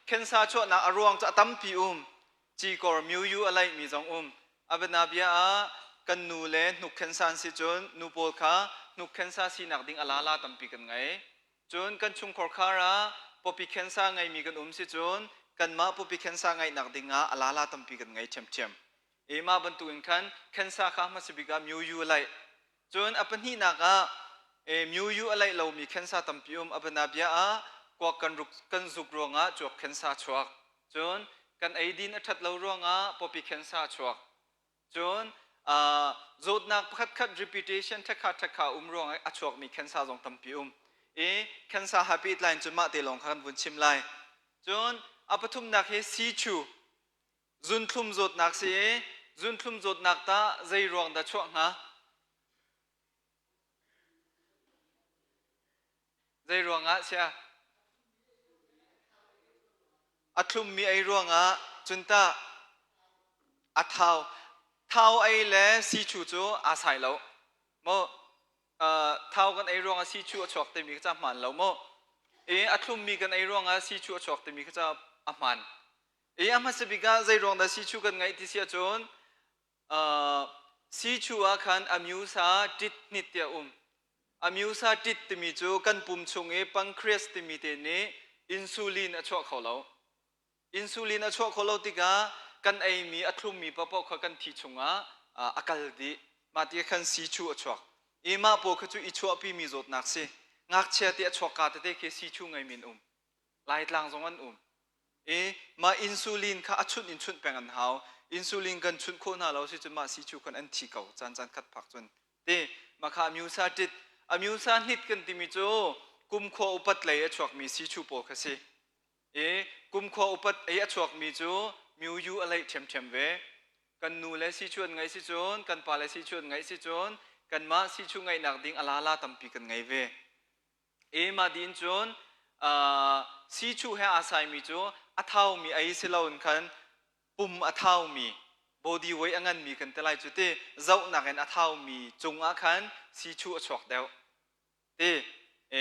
Khensa chuahnak a ruang cu a tampi um. Cikor myu a laihmi zong um. A bianabia ah kan nu le hnuk khensa an si cun nu pawl kha hnuk khensa sinak ding a lala tampi kan ngei. Cun kan chungkhar khar ah pawpi khensa ngeimi kan um si cun kanmah pawpi khensa ngeihnak ding ah a lala tampi kan ngei ṭhiamṭhiam. I mah bantuk in khan khensa kha hmasa bik ah myu a laih. Cun a pahnihnak ah myu a laih lomi khensa tampi um. A bianabia ah kuak kan, ruk, kan zuk ruangah cuap khensa chuak. Cun kan eidin a ṭhat lo ruangah pawpi khensa chuak. Cun zawtnak pakhatkhat repetition ṭhekha ṭhekha um ruangah a chuakmi khensa zong tampi um. I khensa ha pehtlai in cun mah te lawng kha kan vun chim lai. Cun a pathumnak hi sichu zunthlum zawtnak si i zunthlum zawtnak tah zei ruang dah chuah hnga? Zei ruangah sia? A thlummi ei ruangah cun tah a thau. Thau ei le sichu cu aa sai lo. Maw thau kan ei ruangah sichu a chuak timi kha hmaan lo maw? I a thlummi kan ei ruangah sichu a chuak timi kha a hmaan. I a hmasa bik ah zei ruang dah sichu kan ngeih ti si ahcun Siichu ah khan amyusa tit hnit ti a um. Amyusa tit timi cu kan pum chung i pancreas timi te nih insulin a chuah kho lo. Insulin a chuah khawh lo tikah kan eimi a thlummi paohpaoh kha kan thi chungah a kal dih. Mah ti khan siichu a chuak. I mah pawl kha cu i chuahpimi zawtnak si. Ngakchia te a chuakka tete khi siichu ngeimi an um. Laitlang zong an um. I mah insulin kha a chunh in chunh peng an hau. Insulin kan chunh khawh hna lo si cun mah sichu khan an thi ko caan caan khat phak cun. Ti mah kha amyusa tit amyusa hnit kan timi cu kumkhua upat lei a chuakmi sichu pawl kha si. I kumkhua upat ei a chuakmi cu myu a leih ṭhiamṭhiam ve. Kan nu le sichu an ngeih si cun kan pa le sichu an ngeih si cun kanmah sichu ngeihnak ding a lala tampi kan ngei ve. Mah din cun siichuh he aa saimi cu a thaumi ei si loin khan pum a thaumi body weight a nganmi kan ti lai cu ti zohnak in a thaumi cungah khan siichuh a chuak deuh ti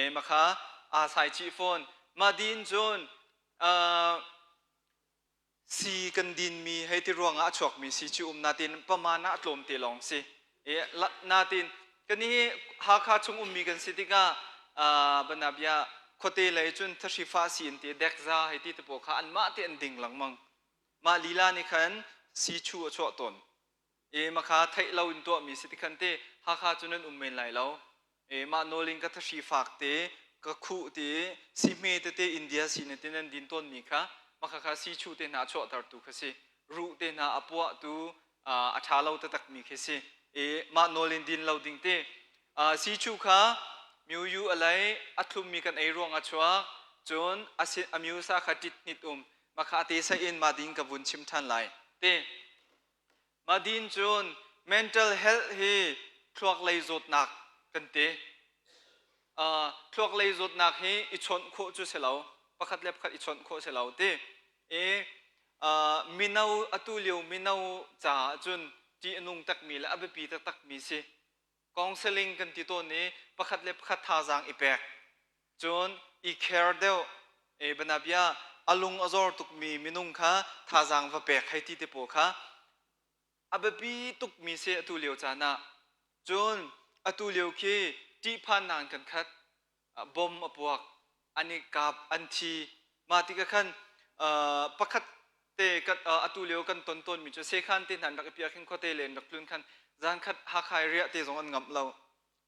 mah kha aa sai chih fawn. Mah din cun Sii kan dinmi hei ti ruangah a chuakmi sii cu um natin paman ah a tlawm te lawng si. Natin kan hi Hakha chung ummi kan si tikah banabia khuate lei cun thahri fa si in ti dekza hei ti te pawl kha anmah te an ding lengmang. Mah lila nih khan sii chu a chuah tawn. E makha theih lo in tuahmi si tikhan te Hakha cu nan um men lai lo. E mah nawl in ka thahri fak te ka khuh te si hme tete India si ne te nan din tawnmi kha makha kha si chu te hna chuahtertu kha si. Ruh te hna a puahtu a ṭha lo taktakmi khi si. E mah nawl in din lo ding te. Si chu kha myu a lei a thlummi kan ei ruang a chuak cun a myu sa kha ṭit hnit um makha te sa in ma ding ka vun chim ṭhan lai te. Madin cun mental health hi thluak lei zawtnak kan ti. Thluak lei zawtnak hi i chawnh khawh cu si lo. Pakhat le pakhat i chawnh khawh si lo ti. I mino atu lio mino caah cun ṭih a nung takmi le a biapi taktakmi si. Counseling kan ti tawn i pakhat le pakhat thazaang i pek. Cun i care deuh e banabia a lung a zor tukmi minung kha thazaang va pek hei ti te pawl kha a biapi tukmi si atu lio caan ah. Cun atu lio khi ṭihphannak in kan khat. Bom a puak, an i kap, an thi. Mah tikah khan pakhat te atu lio kan ton tawnmi cu sekhan te hna an rak i piah khin khuate le an rak tlun khan zan khat Hakha i riah te zong an ngamh lo.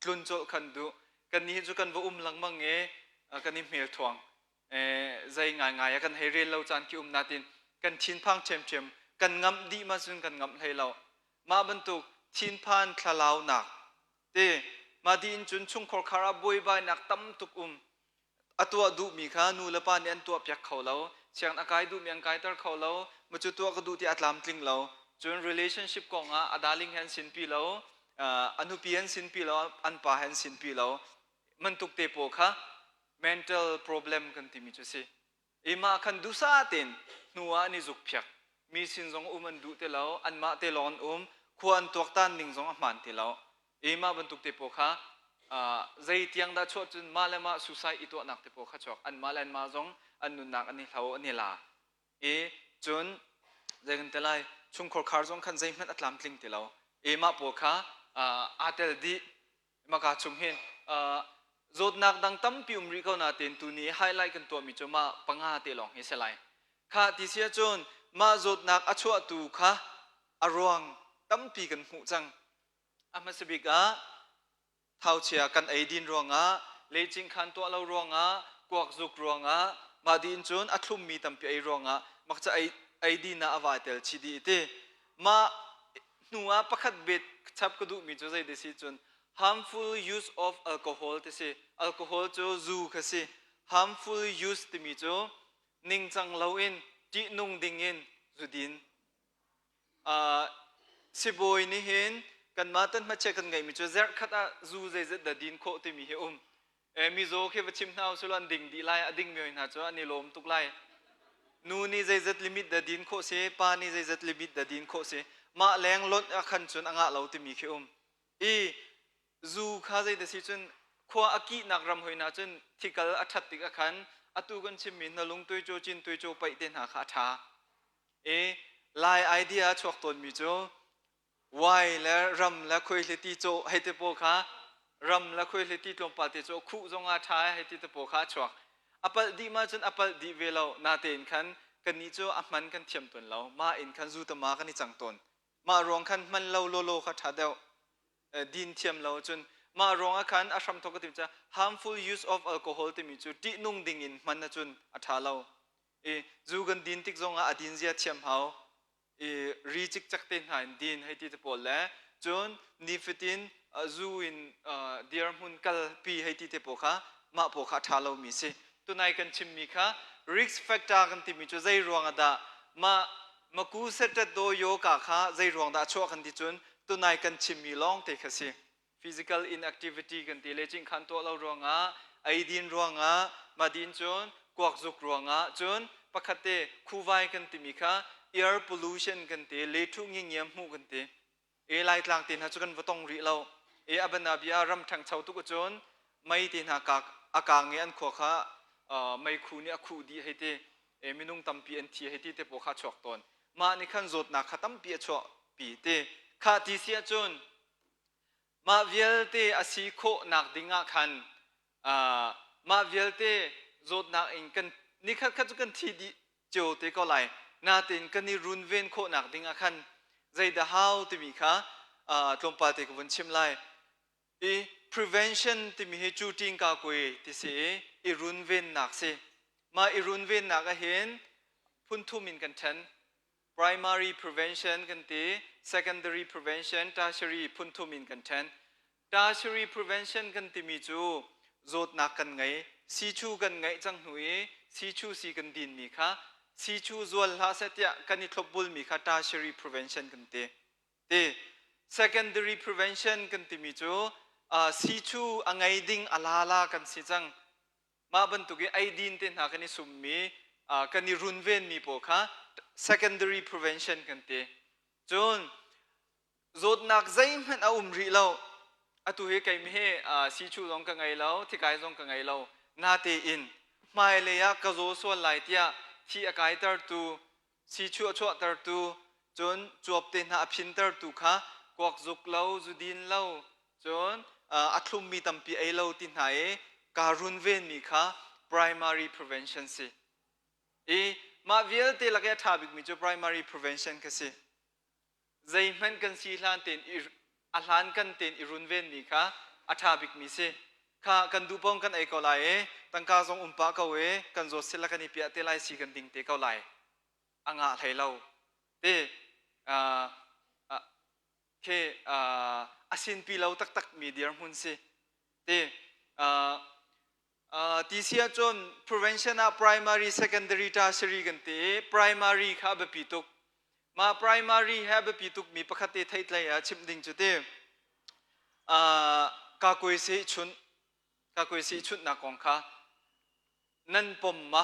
Tlun colh khan duh. Kannih hi cu kan va um lengmang i kan i hmel thuang. Zei ngaingai a kan hei rel lo caan khi um natin kan thinphang ṭhiamṭhiam kan ngamh dih ma cun kan ngamh hlei lo. Mah bantuk thinphan thlalaunak Ti mah dih in cun chungkhar khar ah buaibainak tam tuk um. A tuah duhmi kha nu le pa nih an tuahpiak kho lo. Sianginn a kai duhmi an kaiter kho lo. Macu tuah ka duh ti a tlamtling lo. Cun relationship kong ah a darling he an sinpi lo. A nupi an sinpi lo, an pa he an sinpi lo. Mantuk te pawl kha mental problem kan timi cu si. I mah khan duhsah tein hnu ah an i zukphiak. Mi sin zong um an duh ti lo, anmah te lawng an um, khua an tuaktan ning zong a hmaan ti lo. I mah bantuk te pawl kha zei tiang dah chuah cun mah le mah suicide i tuahnak te pawl kha chuak. Anmah le anmah zong an nunnak an i hlo, an i la. I cun zei kan ti lai, chungkhar khar zong khan zeihmanh a tlamtling ti lo. I mah pawl kha aa tel dih. Maka chung hin zawtnak dang tampi um rih ko nain tuni highlight kan tuahmi cu mah panga te lawng hi si lai. Kha ti si ahcun mah zawtnak a chuahtu kha a ruang tampi kan hmuh cang. A hmasa bik ah thauchia kan eidin ruangah, leicing khan tuah lo ruangah, kuak zuk ruangah, mah diin cun a thlummi tampi ei ruangah mak ca ei eidin ah a vai tel chih dih ti. Mah hnu ah pakhat bet chap ka duhmi cu zei ti si cun harmful use of alcohol ti si. Alcohol cu zu kha si. Harmful use timi cu ningcang loin ṭihnung dingin zudin. Sibawi nih hin kanmah tan hmachia kan ngeihmi cu zerhkhat ah zu zeizat dah din khawh timi hi um. Mizaw khi va chim hna usih an ding dih lai, a dingmi hna cu an i lawm tuk lai. Nu nih zeizat limit dah din khawh si, pa nih zeizat limit dah din khawh si, mah leng lonh ah khan cun a ngah lo timi khi um. I zu kha zei da si cun khua a kihnak ram hoi hna cun thikal a ṭhat tik ah khan atu kan chimmi hnalung tuicaw, cin tuicaw paih te hna kha a ṭha. I Lai idea a chuak tawnmi cu wai le ram le khuaihliti cawh hei ti pawl kha ram le khuaihliti tlawmpal te cawh khuh zongah ṭha hei ti te pawl kha a chuak. A palh dih ma cun a palh dih ve lo. Natein khan kannih cu a hman kan thiam tawn lo. Mah in khan zu tama kan i cang tawn. Mah ruang khan hman lo lawlaw kha ṭha deuh. Din thiam lo cun mah ruang ah khan a hramthawk ka tim ca harmful use of alcohol timi cu ṭihnung ding in hman ahcun a ṭha lo. I zu kan din tik zongah a din zia thiam hau. I ri cikcek te hna in din hei ti te pawl le cun nifatin zu in dirhmun kalpi hei ti te pawl kha mah pawl kha a ṭha lomi si. Tunai kan chimmi kha risk factor kan timi cu zei ruang ah dah mah maku setet do yoga kha zei ruang dah a chuah kan ti cun tunai kan chimmi lawng te kha si. Physical inactivity kan ti le cingkhan tuah lo ruangah, eidin ruangah, madin cun kuakzuk ruangah, cun pakhat te khuvai kan timi kha air pollution kan ti, lethu ngingiam hmuh kan ti. E Laitlang te hna cu kan va tong rih lo. E abana bia ram ṭhangcho tuk cun mei te hna kak a kang i an khua kha meikhu nih a khuh dih hei ti. E minung tampi an thi hei ti te pawl kha chuak tawn. Mah nih khan zawtnak kha tampi a chuah pi ti. Kha ti si ahcun mah vialte a si khawhnak ding ah khan mah vialte zawtnak in kan nikhat khat cu kan thi dih cio te ko lai. Natin kan i runven khawhnak ding ah khan zeidah hau timi kha tlawmpal te ka vun chim lai. I prevention timi hi cu ṭing ka kui ti si i i runvennak si. Mah i runvennak ah hin phun thum in kan ṭhen. Primary prevention kan ti, secondary prevention, tertiary phun thum in kan ṭhen. Tertiary prevention kan timi cu zawtnak kan ngei, siichu kan ngeih cang hnu i siichu si kan dinmi kha siichu zual hlah seh tiah kan i thlopbulmi kha tertiary prevention kan ti. Ti secondary prevention kan timi cu siichu a ngei ding a lala kan si cang. Mah bantuk i eidin te hna kan i summi, kan i runvenmi pawl kha secondary prevention kan ti. Cun zawtnak zeihmanh a um rih lo. Atu hi keimah hi siichu zong ka ngei lo, thikai zong ka ngei lo. Natein hmailei ah ka zaw sual lai tiah thi a kaitertu, siichu a chuahtertu, cun cuap te hna a phintertu kha kuak zuk lo, zudin lo, cun a thlummi tampi ei lo ti hna i kaa runvenmi kha primary prevention si. I mah vialte lak i a ṭha bikmi cu primary prevention kha si. Zeihmanh kan si hlan tein i a hlan kan tein i runvenmi kha a ṭha bikmi si. Kha kan duh paoh kan ei ko lai i tangka zong um pah ko i kan zawt sila kan i piah te lai si kan ding te ko lai. A ngah hlei lo. Ti khi a sinpi lo taktakmi dirhmun si. Ti ti si ahcun prevention ah primary, secondary, tertiary kan ti i primary kha a biapi tuk. Mah primary he a biapi tukmi pakhat te theihtlei ah chimh ding cu ti kakuaisi chunh kakuaisi chunhnak kong kha nan pom ma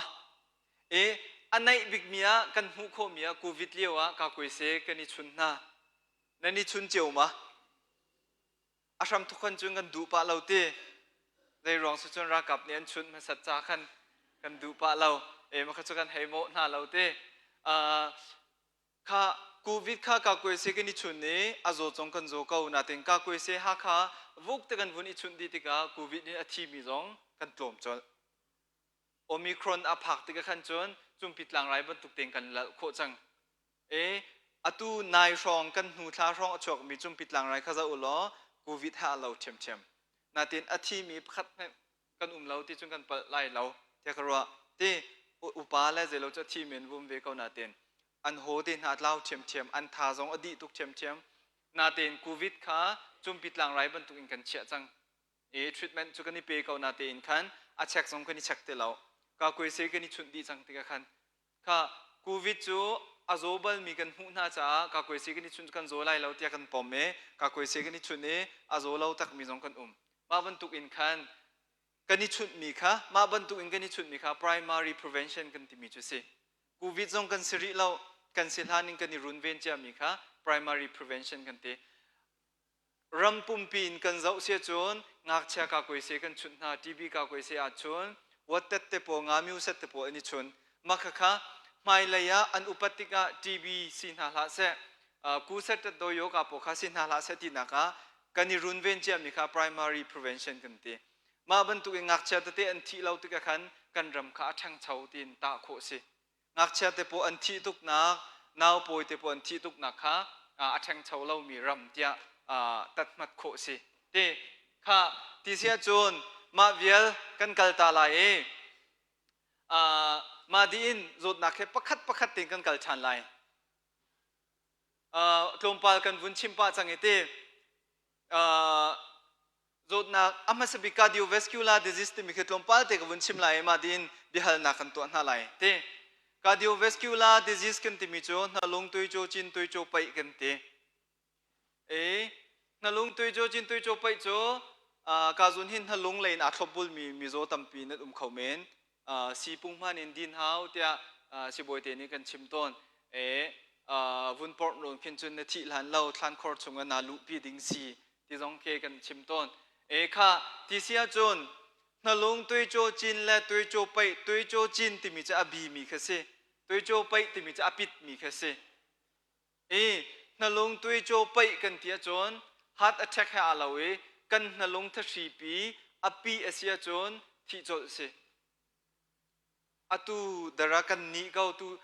i a naih bikmi ah kan hmuh khawhmi ah COVID lio ah kakuaisi kan i chun hna. Nan i chun cio ma? A hram thukhan cun kan duh pah lo ti. Zei ruang si cun ralkap nih an chunh hmasat ca khan kan duh pah lo. E ma kha chu kan hei mo hna lo te. Kha COVID kha ka kuai se kan i chun i a zaw zong kan zaw ko natin ka kuai se Hakha vuk te kan vun i chunh dih tikah COVID in a thimi zong kan tlawm colh. Omicron a phak tikah khan cun cumpi tlangrai bantuk tein kan lalh khawh cang. E atu nai hrawng kan hnu thla hrawng a chuakmi cumpi tlangrai kha zoh u law COVID he a lo ṭhiamṭhiam. Natin a thimi pakhat hmanh kan um lo ti cun kan palh lai lo tiah ka ruah. Ti upa le zeilo cu a thimi an vum ve ko natin an haw te hna a tlau ṭhiamṭhiam, an tha zong a dih tuk ṭhiamṭhiam. Natein COVID kha cumpi tlangrai bantuk in kan chiah cang. I treatment cu kan i pe ko natein khan a check zong kan i check ti lo. Ka kuaise kan i chunh dih cang tikah khan kha COVID cu a zaw balmi kan hmuh hna caah ka kuaise kan i chunh kan zaw lai lo tiah kan pom i ka kuaise kan i chunh i a zaw lo takmi zong kan um. Mah bantuk in khan kan i chunhmi kha mah bantuk in kan i chunhmi kha primary prevention kan timi cu si. COVID zong kan si rih lo kan si hlan in kan i runven ciami kha primary prevention kan ti. Ram pumpi in kan zoh si ahcun ngakchia kakuaise kan chunh hna, TB kakuaise ahcun wattet te pawl, ngamiu set te pawl an i chun. Mah khakha hmailei ah an upat tikah TB si hna hlah seh, kuset tat doyo ka pawl kha si hna hlah seh tinak ah kan i runven ciami kha primary prevention kan ti. Mah bantuk in ngakchia tete an thih lo tikah khan kan ram kha a ṭhangcho tiin tah khawh a si. Ngakchia te pawl an thih tuknak, naupawi te pawl an thih tuknak kha a ṭhengcho lomi ram tiah tathmat khawh si. Ti kha ti si ahcun mah vial kan kal ta lai i mah dih in zawtnak he pakhat pakhat tein kan kal ṭhan lai. Tlawmpal kan vun chim pah cang i ti Zawtnak a hmasa bik cardiovascular disease timi khi tlawmpal te ka vun chim lai i mah tiin biahalnak kan tuah hna lai. Ti cardiovascular disease kan timi cu hnalung tuicaw cin tuicaw paih kan ti. E hnalung tuicaw cin tuicaw paih cu ka zun hin hnalung lei in aa thlopbulmi mizaw tampi nan um kho men. Sipung hman in din hau tiah sibawi te nih kan chim tawn. E vun porh nawn khin cun na thih hlan lo thlankhor chungah naa luhpi ding si ti zong khi kan chim tawn. E kha ti si ahcun hnalung tuicaw cin le tuicaw paih tuicaw cin timi cu a bimi kha si. Tuicaw paih timi cu a pitmi kha si. I hnalung tuicaw paih kan ti ahcun heart attack he aa lo i kan hnalung thahripi a pi a si ahcun thih colh si. Atu dara kan nih ko tu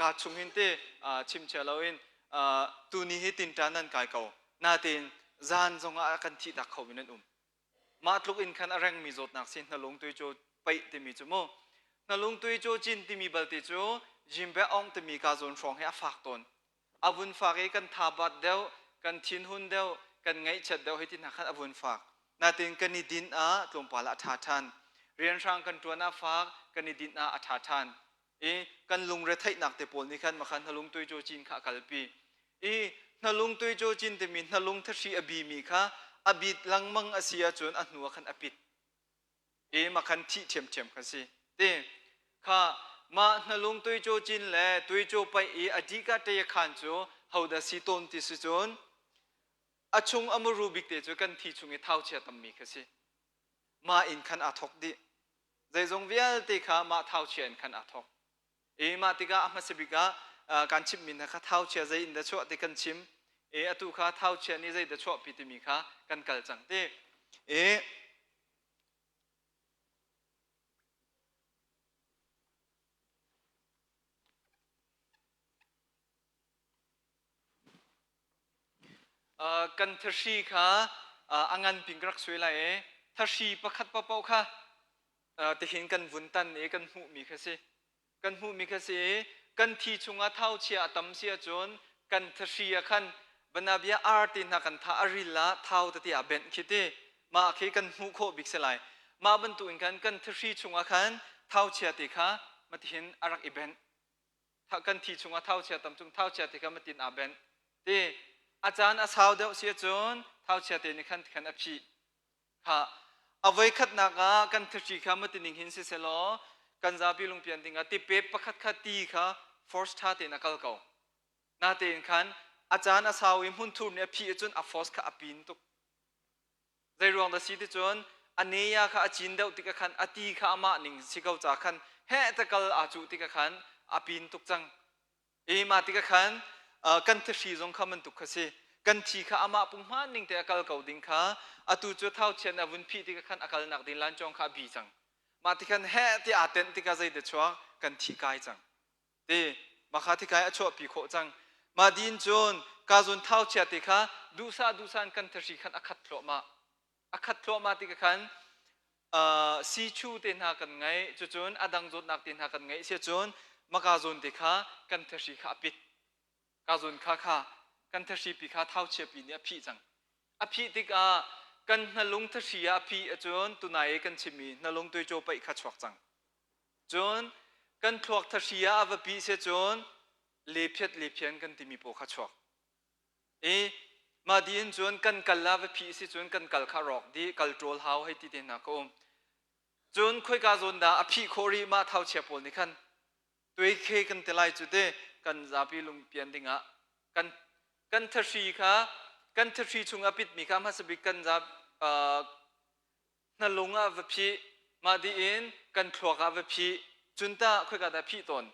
ka chung hin te chim chia loin tuni hi tinṭan nan kai ko. Natein zan zongah kan thih tak kho mi nan um. Mah tluk in khan a rengmi zawtnak si hnalung tui cu paih timi cu mu. Hnalung tui cu cin timi balte cu jimbe ong timi ka zawn hrawng hi a fak tawn. A vun fak i kan tha bat deuh, kan thinhun deuh, kan ngaihchiat deuh hei ti hna khan a vun fak. Natin kan i dinh ah tlawmpal ah a ṭha ṭhan. Rianhrang kan ṭuan ah fak, kan i dinh ah a ṭha ṭhan. I kan lungretheihnak te pawl nih khan makhan hnalung tui cu cin kha a kalpi. I hnalung tui cu cin timi hnalung thahri a bimi kha a bit lengmang a si ahcun a hnu ah khan a pit. I makhan thih ṭhiamṭhiam kha si. Ti kha mah hnalung tui cu cin le tui cu paih i a dih ka ṭe khan cu hodah si tawn ti si cun a chung a muru bik te cu kan thi chung i thauchia tammi kha si. Mah in khan aa thawk dih. Zeizong vialte kha mah thauchia in khan aa thawk. I mah tikah a hmasa bik ah kan chimmi hna kha thauchia zei in dah chuah ti kan chim. I atu kha thauchia nih zei dah chuahpi timi kha kan kal cang ti. I Kan thahri kha a ngan pin ka rak suai lai i thahri pakhat paohpaoh kha tihin kan vun tan i kan hmuhmi kha si. Kan hmuhmi kha si i kan thi chungah thauchia a tam si ahcun kan thahri ah khan banabia ar te hna kan tha a ril ah thau tete aa benh khi ti. Mah khi kan hmuh khawh bik si lai. Mah bantukin khan kan thahri chungah khan thauchia te kha matihin a rak i benh. Kan thi chungah thauchia tam cung thauchia te kha matin aa benh. Ti a caan a sau deuh si ahcun thauchia te nih khan khan a phih. Kha a voi khatnak ah kan thahri kha matining hin si selaw kan zapi lungpian dingah tipep pakhat kha ti kha force ṭha tein a kal ko. Natein khan a caan a sau i hmunthur nih a phih ahcun a force kha a pin tuk. Zei ruang dah si ti cun a neya kha a cin deuh tikah khan a ti kha amah ning si ko ca khan Heh te kal aa cuh tikah khan a pin tuk cang. I mah tikah khan kan thahri zong kha bantuk kha si. Kan thi kha amah punghman ning te a kal ko ding kha atu cu thauchian a vun phih tikah khan a kalnak ding lancawng kha a bi cang. Mah tikhan heh ti aa tenh tikah zei te chuak kan thi kai cang. Ti mah kha thikai a chuahpi khawh cang. Mah din cun ka zun thauchia ti kha duhsah duhsah in kan thahri khan a khat thluahmah. A khat thluahmah tikah khan siichu te hna kan ngeih cucun a dang zawtnak te hna kan ngeih si cun maka zawn te kha kan thahri kha a pit ka zawn kha kha kan thahri pi kha thauchia pi nih a phih cang a phih tikah kan hnalung thahri ah a phih ahcun tunai i kan chimmi hnalung tuicaw paih kha chuak cang cun kan thluak thahri ah a va pih si cun lephiat lephian kan timi paw kha chuak I mah dih in cun kan kal ah va phih si cun kan kal kha rawk dih, kal ṭawl hau hei ti te hna ka um. Cun khoika zawn dah a phih khawh rih mah thauchia pawl nih khan tuikhe kan ti lai cu te kan zapi lungpian dingah kan kan thahri kha kan thahri chung a pitmi kha hmasa bik kan zap hnalung ah va phih mah dih in kan thluak ah va phih cun tah khoika dah phih tawn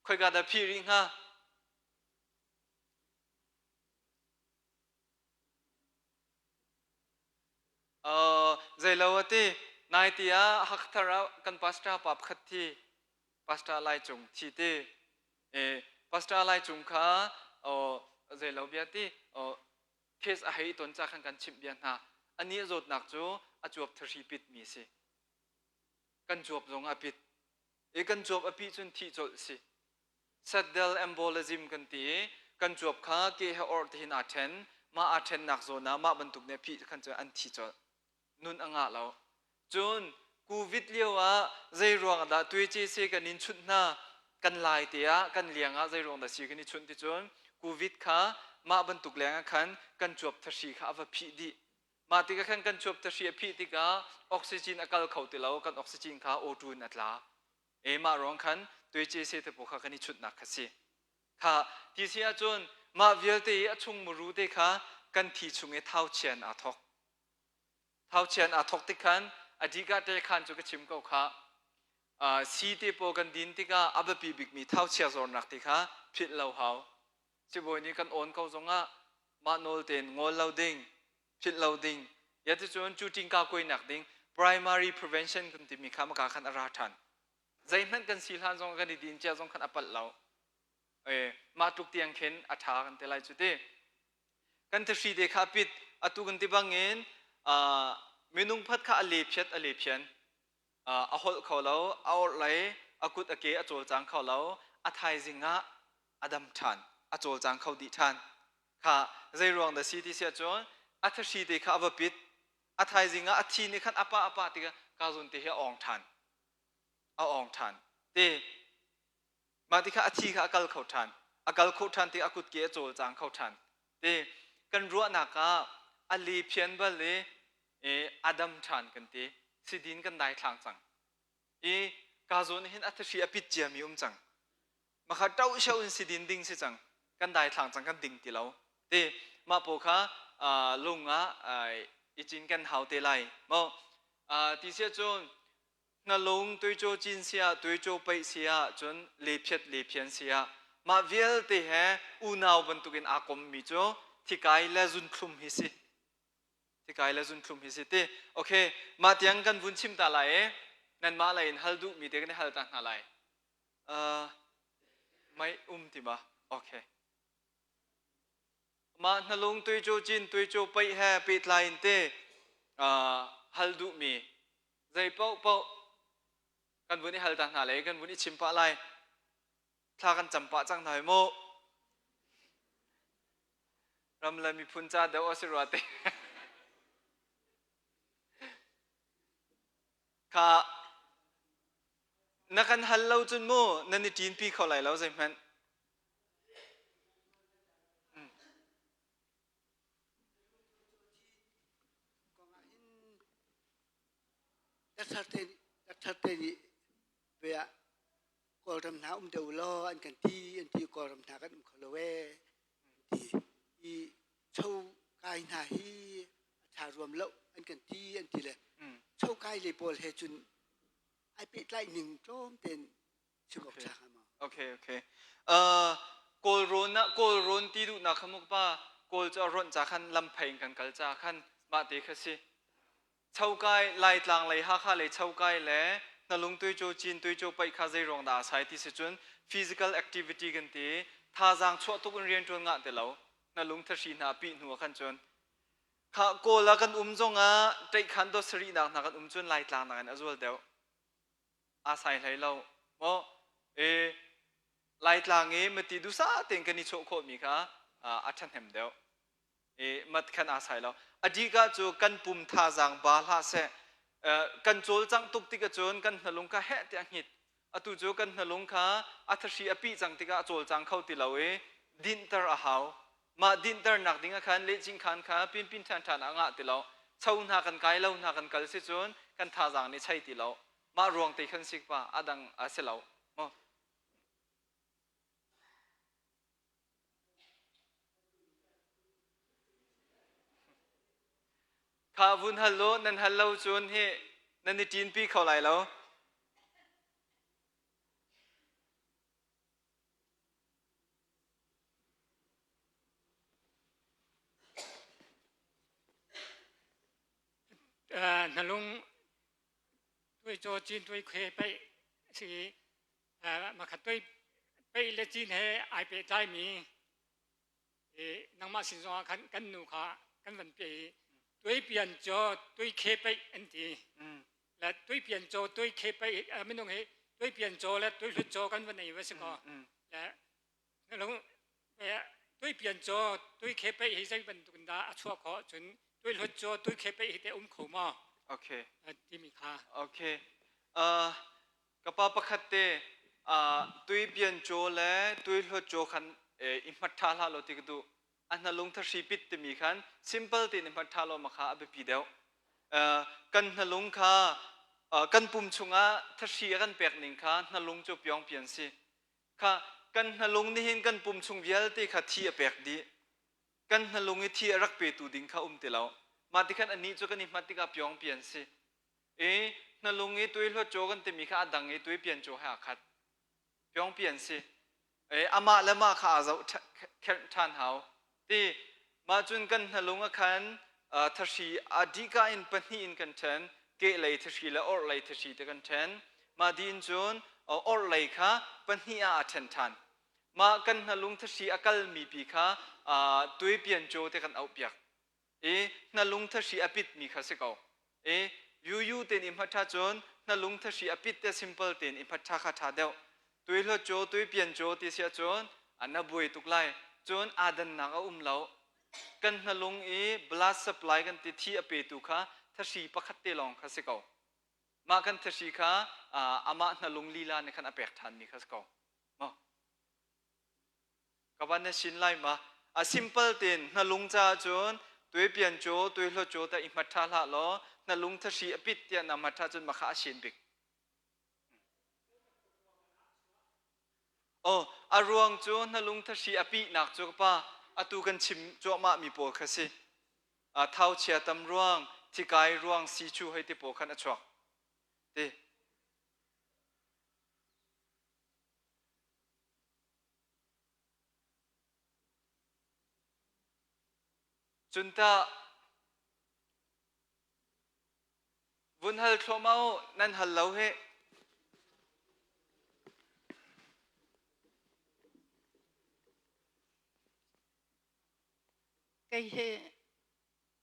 Khoika dah phih rih hnga? Uh, zeilo a ti. Nai ti ah Hakthar ah kan pastor pa pakhat thi. Pastor Lai Cung thi ti. E, pastor Lai Cung kha oh, zeilo bia ti. Oh, case a hei ton cha khan kan chimh bia hna. Ani zawtnak cu a cuap thahri pit mi si. Kan cuap zong a pit. I kan cuap a pih cun thih colh si. Saddle embolism kan ti i kan cuap kha ke he orh tihin aa ṭhen. Mah aa ṭhennak zawn ah mah bantuk nih a phih khan cun an thi colh. Nun a ngah lo. Cun COVID lio ah zei ruang dah tuice kan in chunh hna kan lai te ah kan liang ah zei ruang dah si kan i chunh ti cun COVID kha mah bantuk leng ah khan kan cuap thahri kha a va phih dih. Mah tikah khan kan cuap thahri a phih tikah oxygen a kal kho ti lo, kan oxygen kha O2 in a tla. E mah ruang khan tuice se te pawl kha kan i chunhnak kha si. Kha ti si ahcun mah vialte i a chung muru te kha kan thi chung i thauchian aa thok. Thauchian aa thok tik khan a dika te khan cu ka chim ko kha. Uh, si te pawl kan din tikah a biapi bikmi thauchia zornak ti kha philh lo hau. Sibawi nih kan awn ko zongah mah nawl tein ngol lo ding, philh lo ding. Ya ticun cu tingka kuainak ding primary prevention kan timi kha maka khan a ra ṭhan. Zeihmanh kan si hlan zong kan i din cia zong khan a palh lo. E, mah tluk tiang khin a ṭha kan ti lai cu ti. Kan thahri te kha pit atu kan ti bangin uh, minung phat kha a le phiat a le phian. A holh kho lo, a orhlei, a kut a ke a cawlcang kho lo, a thaizing ah a dam ṭhan, a cawlcang kho dih ṭhan. Kha zei ruang dah si ti si ahcun a thahri te kha a va pit, a thaizing ah a thi nih khan a pah a pah tikah ka zawn te hi a awng ṭhan. A awng ṭhan. Te mah ti kha a thi kha a kal kho ṭhan. A kal kho ṭhan tik a kutke a cawlcang kho ṭhan. Te kan ruahnak ah a le phian bal i a dam ṭhan kan ti. Sidin kan daithlang cang. I ka zawn hin a thahri a pit ciami um cang. Makha ṭo sho in sidin ding si cang. Kan daithlang cang kan ding ti lo. Ti mah pawl kha lung ah i cin kan hau te lai. Mo ti sia cun hnalung tuicaw cin sia tuicaw paih sia cun lephiat lephian sia mah vialte he unau bantukin aa kommi cu thikai le zunthlum hi si. Thikai le zunthlum hi si ti. Okay, mah tiang kan vun chim ta lai i nanmah lei in hal duhmi te kan i hal ta hna lai. Uh, mei um ti ma? Okay. Mah hnalung tuicaw cin tuicaw paih he pehtlai in te uh, hal duhmi zei paoh paoh kan vun i hal ta hna lai kan vun i chim pah lai. Thla kan cam pah cang hna hi mu. Ram le miphun ca deuh a si rua te. Kha na kan hal lo cun mu nan i ṭinpi kho lai lo zeihmanh. Doctor te nih bia Kawlram hna um deuh law an kan ti an ti Kawlram hna kan um kho lo ee an ti i cho kai hna hi a ṭha ruam lo an kan ti an ti le. Chokai le pawl he cun ai pehtlai ning tlawm tein chim awk ṭha hnga maw? Okay, okay. Kawlrawn ah Kawlrawn ti duhnak kha mu pa Kawl cu a rawnh ca khan lamphei in kan kal ca khan mah te kha si. Chokai Laitlang lei Hakha lei Chokai le Hnalung tuicaw Cin tuicaw paih kha zei ruang dah a sai ti si cun physical activity kan ti thazaang chuah tuk in rian ṭuan ngah ti lo hnalung thahri hna pih hnu ah khan cun Kha Kawl ah kan um zongah ṭaihkhan dot sarihnak hna kan um cun Laitlang nakin a zual deuh. Aa sai hlei lo. Maw e Laitlang i mati dusa tein kan i chawh khawhmi kha a ṭhahnem deuh. E mat khan aa sai lo. A dika cu kan pum thazaang ba hlah seh. Kan cawlcangh tuk tik ahcun kan hnalung kha heh tiah a hngit. Atu cu kan hnalung kha a thahri a pih cang tikah a cawlcang kho ti lo i dinhter a hau. Mah dinhternak ding ah khan lehcing khan kha pinpin ṭhan ṭhan ah ngah ti lo. Cho hna kan kai lo hna kan kal si cun kan thazaang nih chei ti lo. Mah ruang te khan sik pa a dang a si lo. Maw? Kha vun hal lo nan hal lo cun hi nan i ṭinpi kho lai lo. Hnalung tuicaw cin tuikhe paih a si i makhat tuai paih le cin he ai pehtlaimi i nangmah sin zongah khan kan nu kha kan van piah i tuipian caw tuikhe paih an ti. Le tuipian caw tuikhe paih minung hi tuipian caw le tuihlut caw kan van ei va si kaw le hnalung tuipian caw tuikhe paih hi zei bantuk in dah a chuah khawh cun tuihlut caw tuikhe paih hi te um kho maw? Okay. Timi kha. Okay. Ka pa pakhat te tuipian caw le tuihlut caw khan i hmat ṭha hlah law ti ka duh. A hnalung thahri pit timi khan simple tein i hmat ṭha law ma kha a biapi deuh. Kan hnalung kha kan pum chungah thahri a kan pek ning kha hnalung cu piongpian si. Kha kan hnalung nihin kan pum chung vialte kha thi a pek dih. Kan hnalung i thi a rak petu ding kha um ti lo. Mah ti khan anih cu kan i hmat tikah piongpian si. I hnalung i tuihluat caw kan timi kha a dang i tuipian caw he aa khat. Piongpi an si. E, amah le mah kha aa zoh kherh ṭhan hau. Ti mah cun kan hnalung ah khan thahri a dihka in pahnih in kan ṭhen. Kehlei thahri le orhlei thahri te kan ṭhen. Mah dih in cun orhlei kha pahnih ah aa ṭhen ṭhan. Mah kan hnalung thahri a kalmi pi kha tuipian caw te kan auhpiak. I hnalung thahri a pitmi kha si ko. I yuyu tein i hmat ṭha cun hnalung thahri a pit te simple tein i hmat ṭha kha ṭha deuh. Tuihluat caw, tuipian caw ti si ahcun na buai tuk lai. Cun aa dannak a um lo. Kan hnalung i blood supply kan ti thi a petu kha thahri pakhat te lawng kha si ko. Mah kan thahri kha amah hnalung lila nih khan a pek ṭhanmi kha si ko. Maw? Ka van na sin lai ma? A simple tein hnalung caah cun tuipian cu tuihlo cu ta i hmat ṭha hlah law hnalung thahri a pit tiah na hmat ṭha cun makha a sin bik. Oh, a ruang cu hnalung thahri a pihnak cu ka pa atu kan chim cuahmah mi pawl kha si. Thau chia tam ruang, thikai ruang, si chu hei ti pawl khan a chuak. Ti. Cun tah vun hal thluahmah u, nan hal lo hih. Kei hi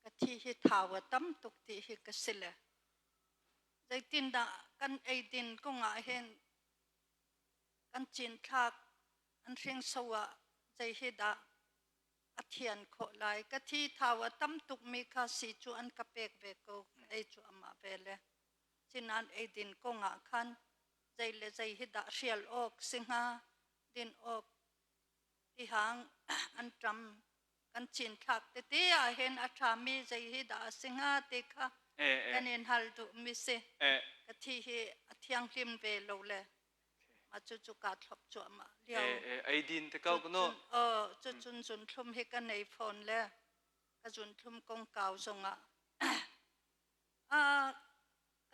ka thi hi thau a tam tuk ti hi ka si le zeitindah kan eidin kongah hin kan cinthlak an hringso ah zei hi dah a thian khawh lai ka thi thau a tam tukmi kha si cu an ka pek ve ko ei cu amah ve le cinan eidin kongah khan zei le zei hi dah hrial awk si hnga din awk tihang an ṭam kan cinthlak tete ah hin a ṭhami zei hi dah a si hnga ti kha kan in hal duhmi si ka thi hi a thianghlim ve lo le mah cucu kaa thlop cuahmah lio eidin te ko kuno cucun zunthlum hi ka nei fawn le ka zunthlum kongkau zongah.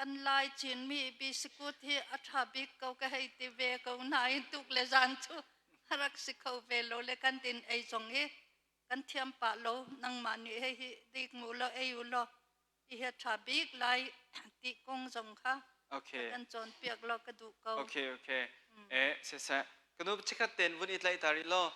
Kan Lai Chinmi bisikut hi a ṭha bik ko ka hei ti ve ko nain tuk le zan cu a rak si kho ve lo le kan din ei zong hi kan thiam pah lo. Nangmah nih hei hi dik mu law ei u law hi hi a ṭha bik lai ti kong zong kha kan cawnpiak law ka duh ko. Okay, okay. Eh, siseh. Kanu chikhat ten vun i tlaih ta rih law.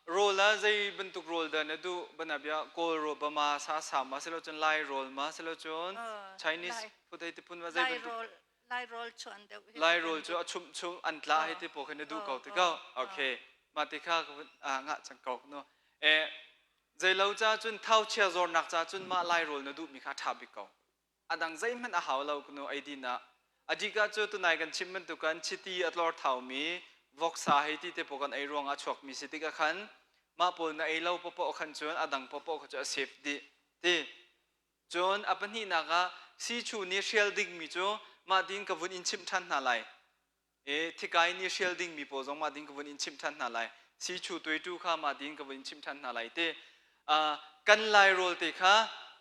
Rawl ah zei bantuk rawl dah na duh? Bana bia Kawl rawl bama sa sa ma silo cun Lai rawl ma silo cun Chinese food hei ti phun ma zei bantuk Lai rawl chuan deuh hi. Lai rawl cu a chum chum an tla hei ti pawl khi na duh ko ti ko. Okay. Ma ti kha ngah cang ko no. Eh zeilo ca cun thauchia zornak ca cun mah Lai rawl na duh mi kha ṭha bik ko. A dang zeihmanh a hau lo kunu eidin ah. Adika cu tunai kan chim bantukan chiti a tlor thaumi voksa hei ti te pawl kan ei ruangah chuakmi si tikah khan mah pawl na ei lo popoh khan cun a dang popoh kha cu a safe dih ti. Cun a pahnihnak ah sichu nih hrial dingmi cu mah din ka vun in chimh ṭhan hna lai. E thikai nih hrial dingmi pawl zong mah din ka vun in chimh ṭhan hna lai. Sichu tuaitu kha mah din ka vun in chimh ṭhan hna lai ti. Kan lai rawl te kha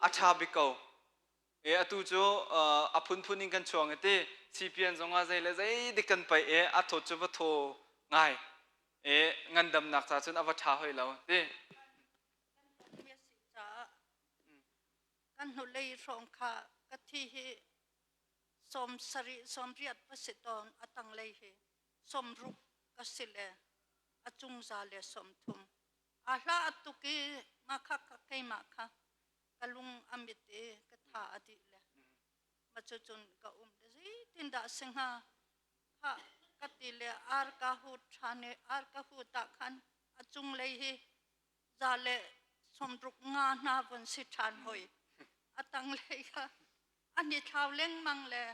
a ṭha bik ko. E atu cu a phunphun in kan chuang i ti CPN zong ah zei le zei dik kan paih i a thawt cu va thaw ngai. E ngandamnak ca cun a va ṭha hoi lo ti. Kan hnulei hrawng kha ka thi hi 70 80 va si tawn a tanglei hi 60 ka si le a cung za le 30 a hla a tuk i ma kha kha keimah kha ka lung a mit i ka tha a dih le ma cu cun ka um le zeitin dah si hnga kha ka ti le ar ka hu ṭhan i ar ka hu ta khan a cunglei hi za le 60 nga hna von si ṭhan hoi a tanglei kha an i thlau lengmang le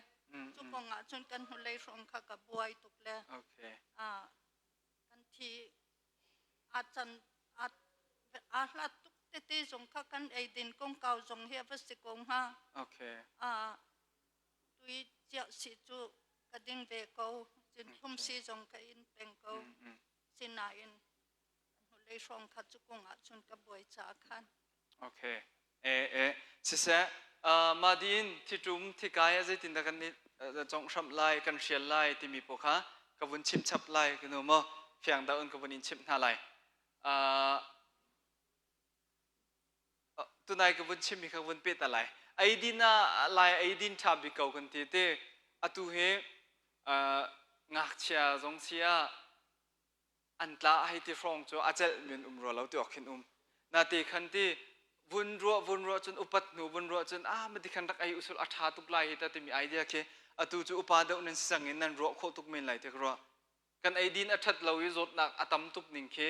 cu kong ah cun kan hnulei hrawng kha ka buai tuk le kan thi a can a hlat tuk tete zong kha kan eidin kongkau zong hi a va si ko hnga. Tui chiah si cu ka ding ve ko cun thlum si zong ka in peng ko sinain hnulei hrawng kha cu kong ah cun ka buai caah khan. Okay. Eh eh siseh mah din thitum thikai a zeitin dah kan congh hramh lai kan hrial lai timi pawl kha ka vun chim chap lai ka nu maw fiang deuh in ka vun in chimh hna lai. Tunai ka vun chimmi kha vun peh ta lai. Eidin ah lai eidin ṭha bik ko kan ti te atu hi ngakchia zong si ah an tla hei ti hrawng cu a celh men um rua lo ti awk khin um. Nate khan ti vun ruah vun ruah cun upat hnu vun ruah cun ah mati khan rak ei usul a ṭha tuk lai hi ta timi idea khi atu cu upa deuh nan si cang in nan ruah khawh tuk men lai ti ka ruah. Kan eidin a ṭhat lo i zawtnak a tam tuk ning khi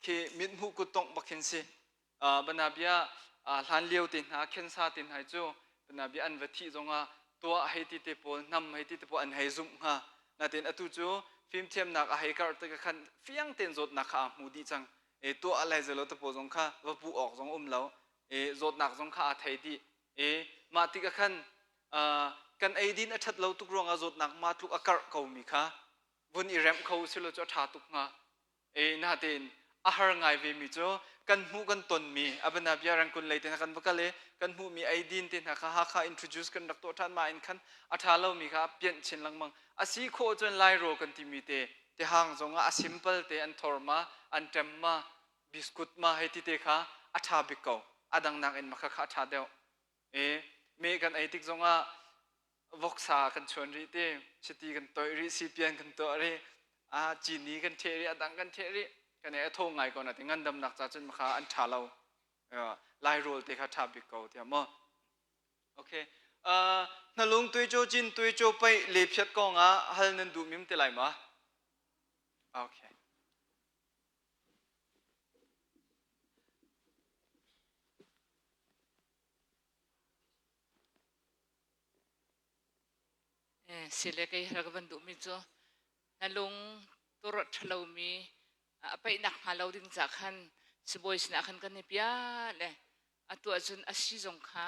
khi mithmuh kuttongh bak khin si. Banabia hlan lio te hna khensa te hna cu banabia an va thih zongah tuah hei ti te pawl hnam hei ti te pawl an hei zumh hnga. Natin atu cu fimthiamnak a hei karh tik khan fiang tein zawtnak kha aa hmu dih cang. E tuah lai zelo te pawl zong kha va puh awk zong um lo. E zawtnak zong kha aa thei dih. E mah tik ah khan kan eidin a ṭhat lo tuk ruangah zawtnak ma tluk a karh komi kha vun i remh kho silo cu a ṭha tuk hnga. E natein a har ngai vemi cu kan hmuh kan tonmi abana bia rangkun lei te hna kan va kal i kan hmuhmi eidin te hna kha Hakha introduce kan rak tuah ṭhan ma in khan a ṭha lomi kha pianh chin lengmang a si khawh cun Lairawl kan timi te tihang zongah a simple te an thor ma an ṭem ma biscuit ma hei ti te kha a ṭha bik ko a dang nakin ma kha kha a ṭha deuh E meh kan ei tik zongah voksa kan chuan rih te, chiti kan toih rih, sipian kan tuah rih, a cini kan ṭheh rih, a dang kan ṭheh rih. Kan ei a thaw ngai ko na ti ngandamnak ca cun kha an ṭha lo. Lai rawl te kha ṭha bik ko tiah maw. Okay. Uh, hnalung tuicaw cin tuicaw paih le phiat kong ah hal nan duh mim te lai ma? Okay. Sile kei rak van duhmi cu na lung tur a ṭhalomi a paihnak hnga lo ding ca khan sibawi sinah khan kan i piah le atu ahcun a si zong kha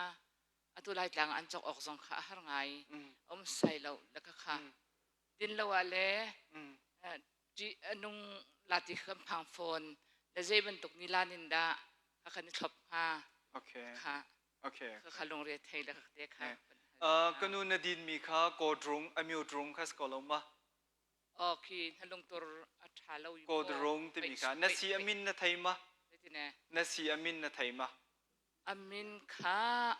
atu Laitlang an cawk awk zong kha a har ngai um sai lo le kha kha din lo ah le nung lati kan phang fawn le zei bantuk ni lan in dah kha kan i thlop hnga Okay. kha Okay. kha lungre thei le te kha. Ka nu na dinmi kha kawdrung amyodrung kha si ko lo ma? Oh khi na lungtur a ṭha lo i Kawdrung timi kha na si a min na thei ma? Na si a min na thei ma? A min kha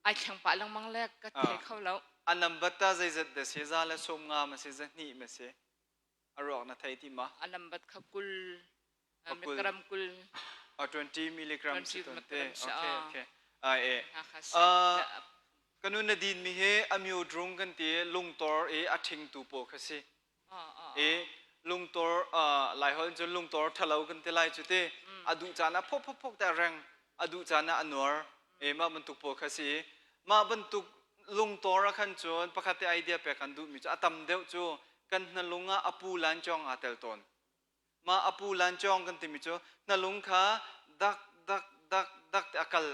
ai thleng pah lengmang le ka thei kho lo. A number ta zeizat da si za le som nga ma si za hnih ma si? A ruak na thei ti ma? A number kha kul milligram kul. 20 milligram si ton te. Okay, okay. Ai e. Kanu na din mi he amyodrung kan ti lungtor i a ṭhingtu pawl kha si. I lungtor Laiholh in cun lungtor ṭhalo kan ti lai cu ti. A duh caan ah phok phok phok te a reng, a duh caan ah a nuar. E mah bantuk pawl kha si. Mah bantuk lungtor ah khan cun pakhat te idea pek kan duhmi cu a tam deuh cu kan hnalung ah a pu lancawng aa tel tawn. Mah a pu lancawng kan timi cu hnalung kha dak dak dak dak te a kal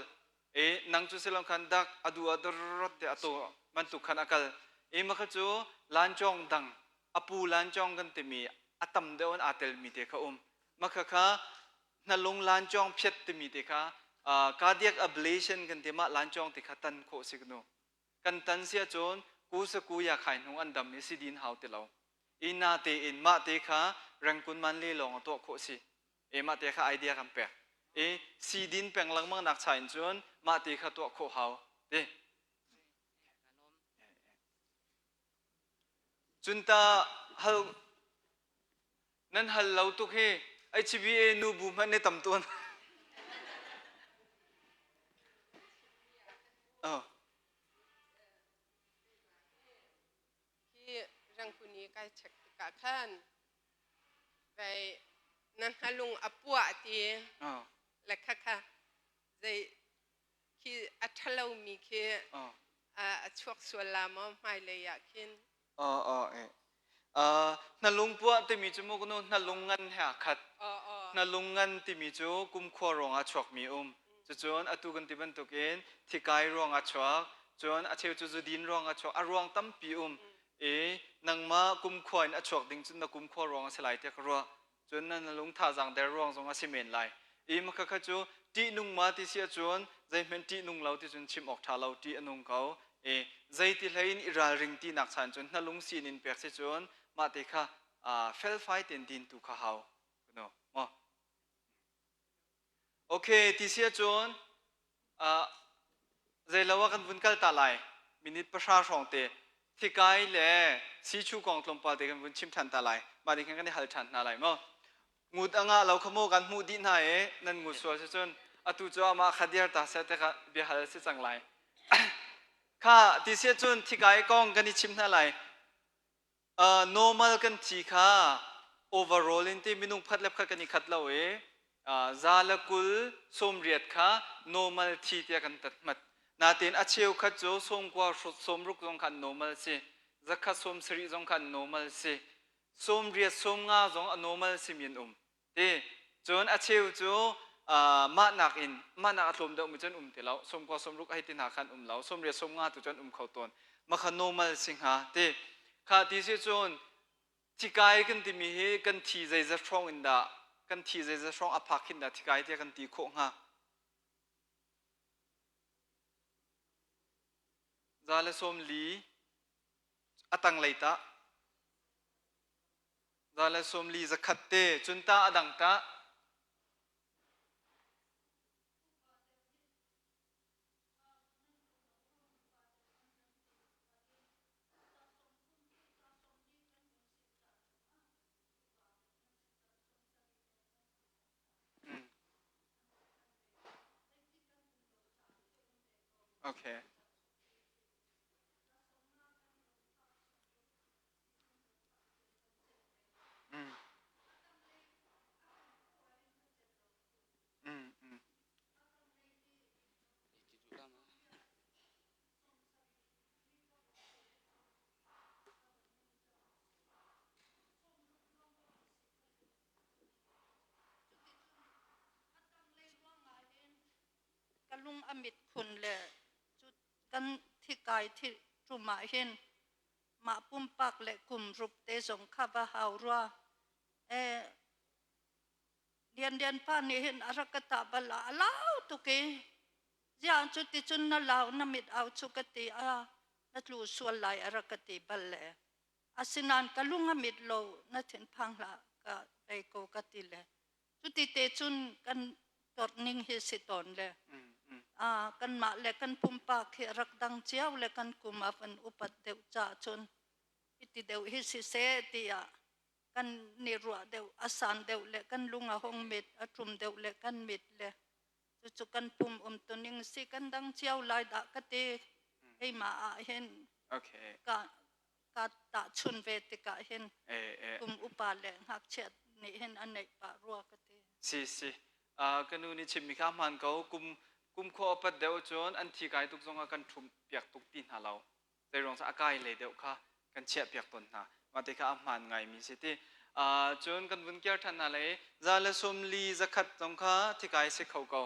i nang cu silong khan dak a du a drot te a to bantuk khan a kal i mah kha cu lancawng dang a pu lancawng kan timi a tam deuh in aa telmi te kha um mah kha kha hnalung lancawng phiat timi te kha cardiac ablation kan ti mah lancawng te kha tan khawh si nu kan tan sia cun ku sa ku ya khai hnung an dam i si din hau ti lo i na te in mah te kha rengkun man le lawng a tuah khawh si e mah te kha idea kan pek i si din peng lengmang nak cha in cun mah te kha tuah khawh hau ti cun ta hal nan hal lo tuk hi HBA nu bu hmanh ne tam tuan oh. Hi rangkuni kai check tikah khan vai na hnalung a puah ti le kha kha zei khi a ṭhalomi khi a chuak sual la maw hmailei ah khin Hnalung puah timi cu mu nu hnalung ngan he aa khat. Hnalung ngan timi cu kumkhua ruangah chuakmi um. Cucun atu kan ti bantukin thikai ruangah chuak, cun a cheu cu zudin ruangah chuak, a ruang tampi um. I nangmah kumkhua in a chuak ding cu na kumkhua ruang a si lai tiah ka ruah. Cun na lung thazaang der ruang zong a si men lai. I maka kha cu ṭihnung ma ti si ahcun zeihmanh ṭihnung lo ti cun chim awk ṭha lo ṭih a nung ko. I zeiti hlei in i ralring tinak chan cun na lung sin in pek si cun mah te kha felfai tein din tu kha hau. No. Maw? Okay, ti si ahcun Zeilo ah kan vun kal ta lai. Minute pahra hrawng te thikai le sichu kong tlawmpal te kan vun chim ṭhan ta lai. Mah ding khan kan i hal ṭhan hna lai maw? Ngut a ngah lo kha maw kan hmuh dih hna i nan ngut sual si cun atu cu amah kha dir ta seh te kha bia hal si cang lai. Kha ti si cun thikai kong kan i chim hna lai. Normal kan thi kha overall in ti minung phat le phat kan i khat lo i za le kul sawmriat kha normal thi tiah kan tat hmat. Natin a cheu khat cu sawmkua sawmruk zong khan normal si. Zakhat sawm sarih zong khan normal si. Sawmriat sawmnga zong a normal si mi an um. Ti cun a cheu cu mah nakin mah nak a tlawm deuhmi cun um ti lo sawmkua sawmruk hei ti hna khan um lo sawmriat sawmnga tu cun um kho tawn ma kha normal si hnga ti kha ti si cun thikai kan timi hi kan thi zeizat hrawng in dah kan thi zeizat hrawng a phak hin dah thikai tiah kan ti khawh hnga za le sawm li a tanglei tah Za le sawm li zakhat te cun ta a dang tah. Okay. Ka lung a mit khun le cu kan thikai thi ṭum ah hin mah pumpak le kum rup te zong kha va hau rua. Eh, Lian Lian pa nih hin a rak ka tah bal ah a lau tuk i ziang cu ti cun na lau na mit au cu ka ti a. Na tlu sual lai a rak ka ti bal le. Asinain ka lung a mit lo na thinphang hlah ka vei ko ka ti le. Cuti te cun kan tor ning hi si tawn le. Kanmah le kan pumpak hi rak dang cio le kan kum a van upat deuh caah cun hiti deuh hi siseh tiah kan ni ruah deuh a san deuh le kan lung a hung mit a ṭum deuh le kan mit le cucu kan pum umtuning si kan dang cio lai dah ka ti keimah ah hin okay. ka ka tahchun ve tikah hin kum upa le ngakchia nih hin an neih pah rua ka ti si si ka nu nih chimmi kha hmaan ko kum kum khua upat deuh cun an thi kai tuk zongah kan ṭhum piak tuk ti hna lo zeiruang a kai lei deuh kha kan chiah piak tawn hna mah te kha a hmaan ngaimi si ti cun kan vun kiar ṭhan hna lei za le sawm li zakhat zong kha thikai si kho ko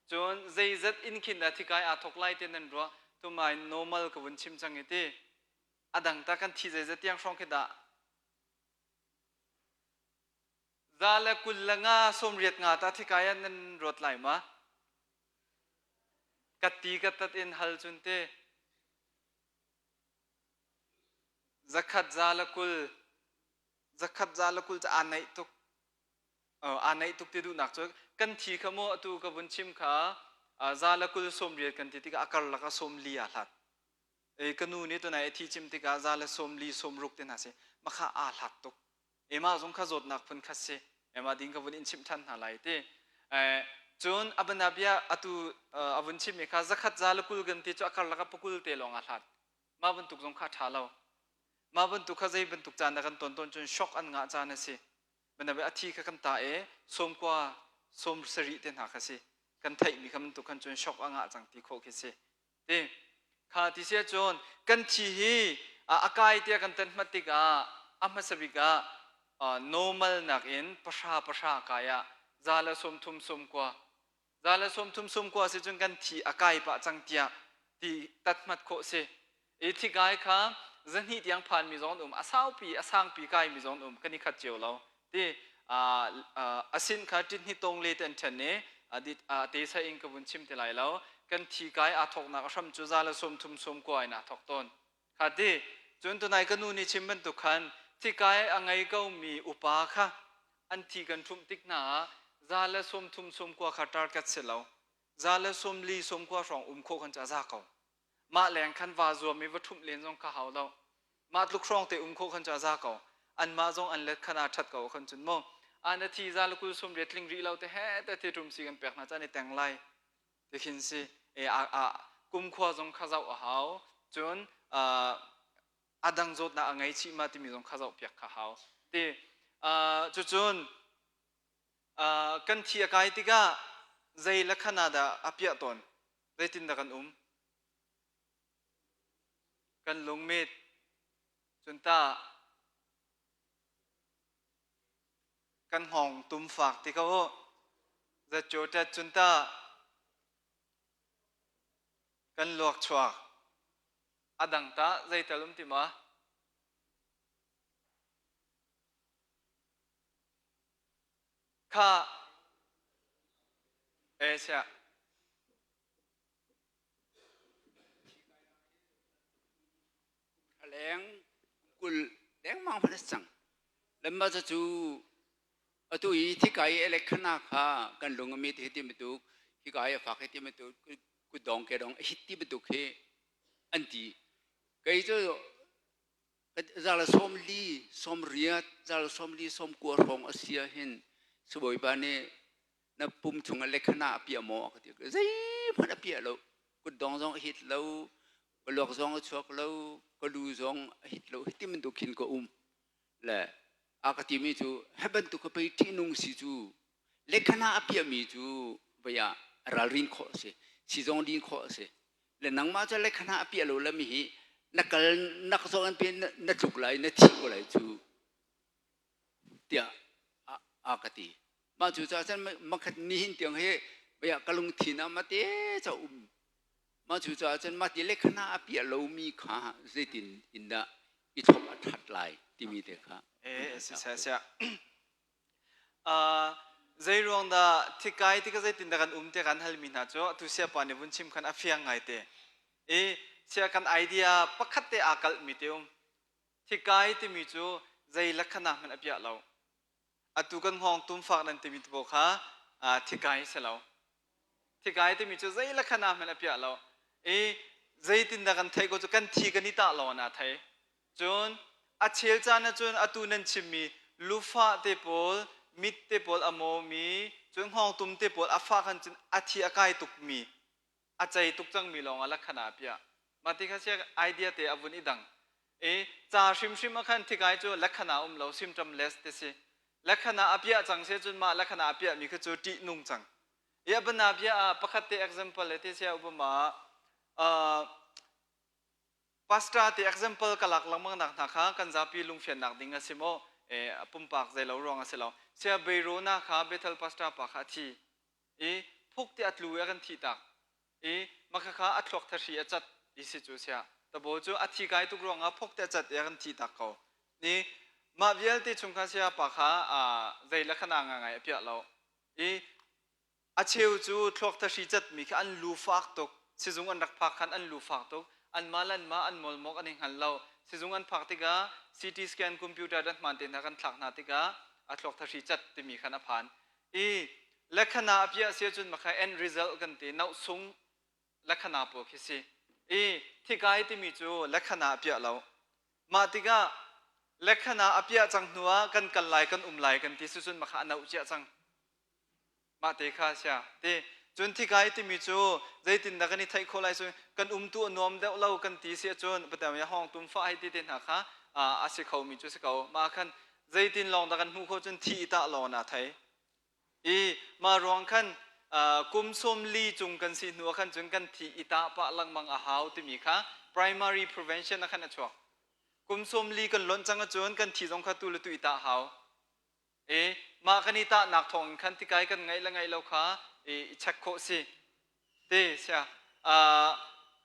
cun zeizat in khin dah thikai aa thok lai ti nan ruah tumai normal ka vun chim cang i ti a dang ta kan thi zeizat tiang hrawng khi dah za le kul le nga sawm riat nga ta thikai ah nan ruat lai ma ka ti ka tat in hal cun te Zakhat za le kul zakhat za le kul cu aa naih tuk. Aa naih tuk ti duhnak cu kan thi kha maw atu ka vun chim kha za le kul sawm riat kan ti tikah a karlak ah sawm li aa hlat. E, ka nu nih tunai a thi chim tikah za le sawm li sawm ruk te hna si. Makha aa hlat tuk. Emah zong kha zawtnak phun khat si. Emah ding ka vun in chimh ṭhan hna lai ti. Cun a banabia atu a vun chimmi kha zakhat za le kul gan ti cu a karlak ah pakul te lawng aa hlat. Mah bantuk zong kha a ṭha lo. Mah bantuk kha zei bantuk caan dah kan ton tawn cun shock an ngah caan a si. Banabia a thi kha kan ta i sawmkua sawm sarih te hna kha si. Kan theihmi kha bantuk khan cun shock a ngah cang ti khawh khi si. Ti kha ti si ahcun kan thi hi a kai tiah kan tan hmat tikah a hmasa bik ah normal nakin pahra pahra kai ah za le sawm thum sawm kua za le sawm thum sawm kua si cun kan thi a kai pah cang tiah ti tat hmat khawh si i thi kai kha zahnih tiang phan mi zong an um a saupi a sangpi kai mi zong an um kan i khat cio lo ti a sin kha ṭit hni tong le te an ṭhen i a te sai in ka vun chim ti lai lo kan thi kai aa thawknak a hram cu za le sawm thum sawm kua in aa thawk tawn kha ti cun tunai ka nu nih chim bantuk khan thi kai a ngei ko mi upa kha an thi kan ṭhumh tik hna ah za le sawm thum sawm kua kha target si lo za le sawm li sawm kua hrawng um khawh khan cu a za ko mah leng khan vaa zuam i va ṭhumh len zong kha hau lo mah tluk hrawng te um khawh khan cu a za ko anmah zong an let khan aa ṭhat ko khan cun mu an a thi za le kul sum riat tling rih lo te he te thi ṭum si kan pek hna caan i teng lai ti khin si e a a kumkhua zong kha zoh a hau cun a dang zawtnak a ngei chih ma timi zong kha zoh piak kha hau ti cucun kan thi a kai tikah zei le khana dah a piah tawn zeitindah kan um kan lungmit cun tah kan hngawng tum fak ti ko u zatcawṭet cun tah kan luak chuak a dang tah zeital um ti ma kha e sia Leng kul lengmang hmanh a si cang. Lemma cu atu i thika i elekhana kha kan lung a mit hi ti bantuk hika i a fak hi ti bantuk kutdong kedong a hit ti bantuk hi an ti. Kei cu Zal sawm li, sawm riat, zal sawm li, sawm kua hrawng a si ahhin sibawipa nih na pum chung ah lekhana a piah maw a ka ti. Zeihmanh a piah lo. Kutdong zong a hit lo, ka luak zong a chuak lo, ka lu zong a hit lo. Hiti bantuk khin ka um. Le a ka timi cu hi bantuk ka pei ṭihnung si cu lekhana a piahmi cu vei ah ralrin khawh a si. Sizong din khawh a si. Le nangmah cu lekhana a piah lo le mi hi na kal nak zong an pe na tluk lai na thi ko lai cu tiah a ka ti mah cu caah cun makhat nihin tiang hi bia ka lungthin ah mate ca um mah cu caah cun mah ti lekhana a piah lomi kha zeitin in dah i thlop a that lai timi te kha eh si sia sia Zei ruang dah thikai ti ka zeitin dah kan um tiah kan halmi hna cu atu siapa nih vun chim khan a fiang ngaite. I Sia kan idea pakhat te aa kalhmi te um. Thikai timi cu zei lakhana hmanh a piah lo. Atu kan hngawng tum fak nan timi te pawl kha thikai si lo. Thikai timi cu zei lakhana hmanh a piah lo. I zeitindah kan theih ko cu kan thi kan i tah lawng ah thei. Cun a chel caan ahcun atu nan chimmi lufah te pawl, mit te pawl a mawmi, cun hngawngtum te pawl a fah khan cun a thi a kai tukmi a cei tuk cangmi lawng ah lakhana a piah. Mah ti kha sia idea te a vun i dang. I ca hrimhrim ah khan thikai cu lakhana um lo symptomless te si. Lakhana a piah cang si cun mah lakhana a piahmi kha cu ṭih nung cang. I a bana bia ah pakhat te example le te sia upama uh, pastor te example ka lak lengmang nak hna kha kan zapi lungfiannak ding a si maw eh pumpak zei lo ruang a si lo sia Beirona kha Bethel pastor pa kha a thi i phuk ti a tlu i a kan thih tak i makhakha a thluak thahri a cat ti si cu sia tabo cu a thi kai tuk ruangah phuk te a cat i a kan thih tak ko ni mah vialte chung kha sia pa kha zei le khana nga ngai a piah lo i a cheu cu thluak thahri cat mi kha an lu fak tuk sizung an rak phak khan an lu fak tuk an mah lan mah an molmok an i hngal lo sizung an phak tikah CT scan computer dat hman te hna kan thlak hna tikah a thluak thahri cat timi khan a phan I lekhana a piah si ahcun makha end result kan ti nauh sung lekhana pawl khi si. I thikai timi cu lekhana a piah lo. Mah tikah lekhana a piah cang hnu ah kan kal lai kan um lai kan ti si cun makha a nauh ciah cang. Mah te kha sia ti cun thikai timi cu zeitindah kan i theih khawh lai cu kan umtu a nuam deuh lo kan ti si ahcun patam ya hong tum fa hei ti te hna kha a si kho mi cu si ko. Mah khan zeitin lawng dah kan hmuh khawh cun thi i tah lawng na thei i mah ruang khan kum sawm li cung kan si hnu ah khan cun kan thi i tah pah lengmang a hau timi kha primary prevention ah khan a chuak kum sawm li kan lonh cang ahcun kan thi zong kha tu le tu i tah hau i mah kan i tahnak thawng in khan tikai kan ngaih le ngaih lo kha i check khawh si Te sia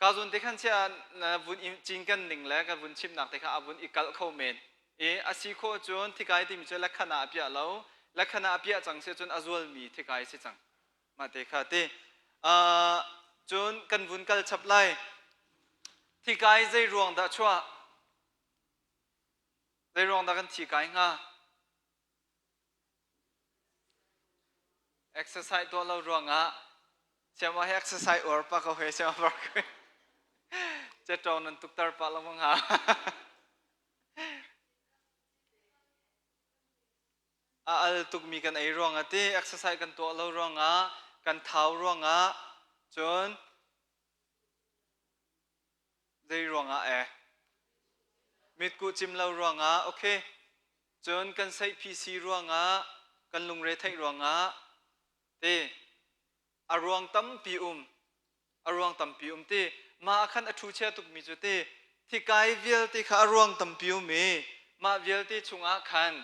ka zun te khan sia na vun cinken ning le ka vun chimnak te kha a vun i kalh kho men i a si khawh cun thikai timi cu lekhana a piah lo lekhana a piah cang si cun a zualmi thikai si cang mah te kha ti cun kan vun kal chap lai thikai zei ruang dah chuah zei ruang dah kan thi kai hnga Exercise tuah lo ruangah siama hi exercise uar pa ko he siama par ko cetawng nan tuktar pah lengmang ha. A al tukmi kan ei ruangah ti exercise kan tuah lo ruangah kan thau ruangah cun Zei ruangah eh? Mitkuh cim lo ruangah, okay. Cun kan seihphi ruangah, kan lungre theih ruangah, ti a ruang tampi um. A ruang tampi um ti. Mah ah khan a ṭhu chia tukmi cu ti thikai vialte kha a ruang tampi um i mah vialte chungah khan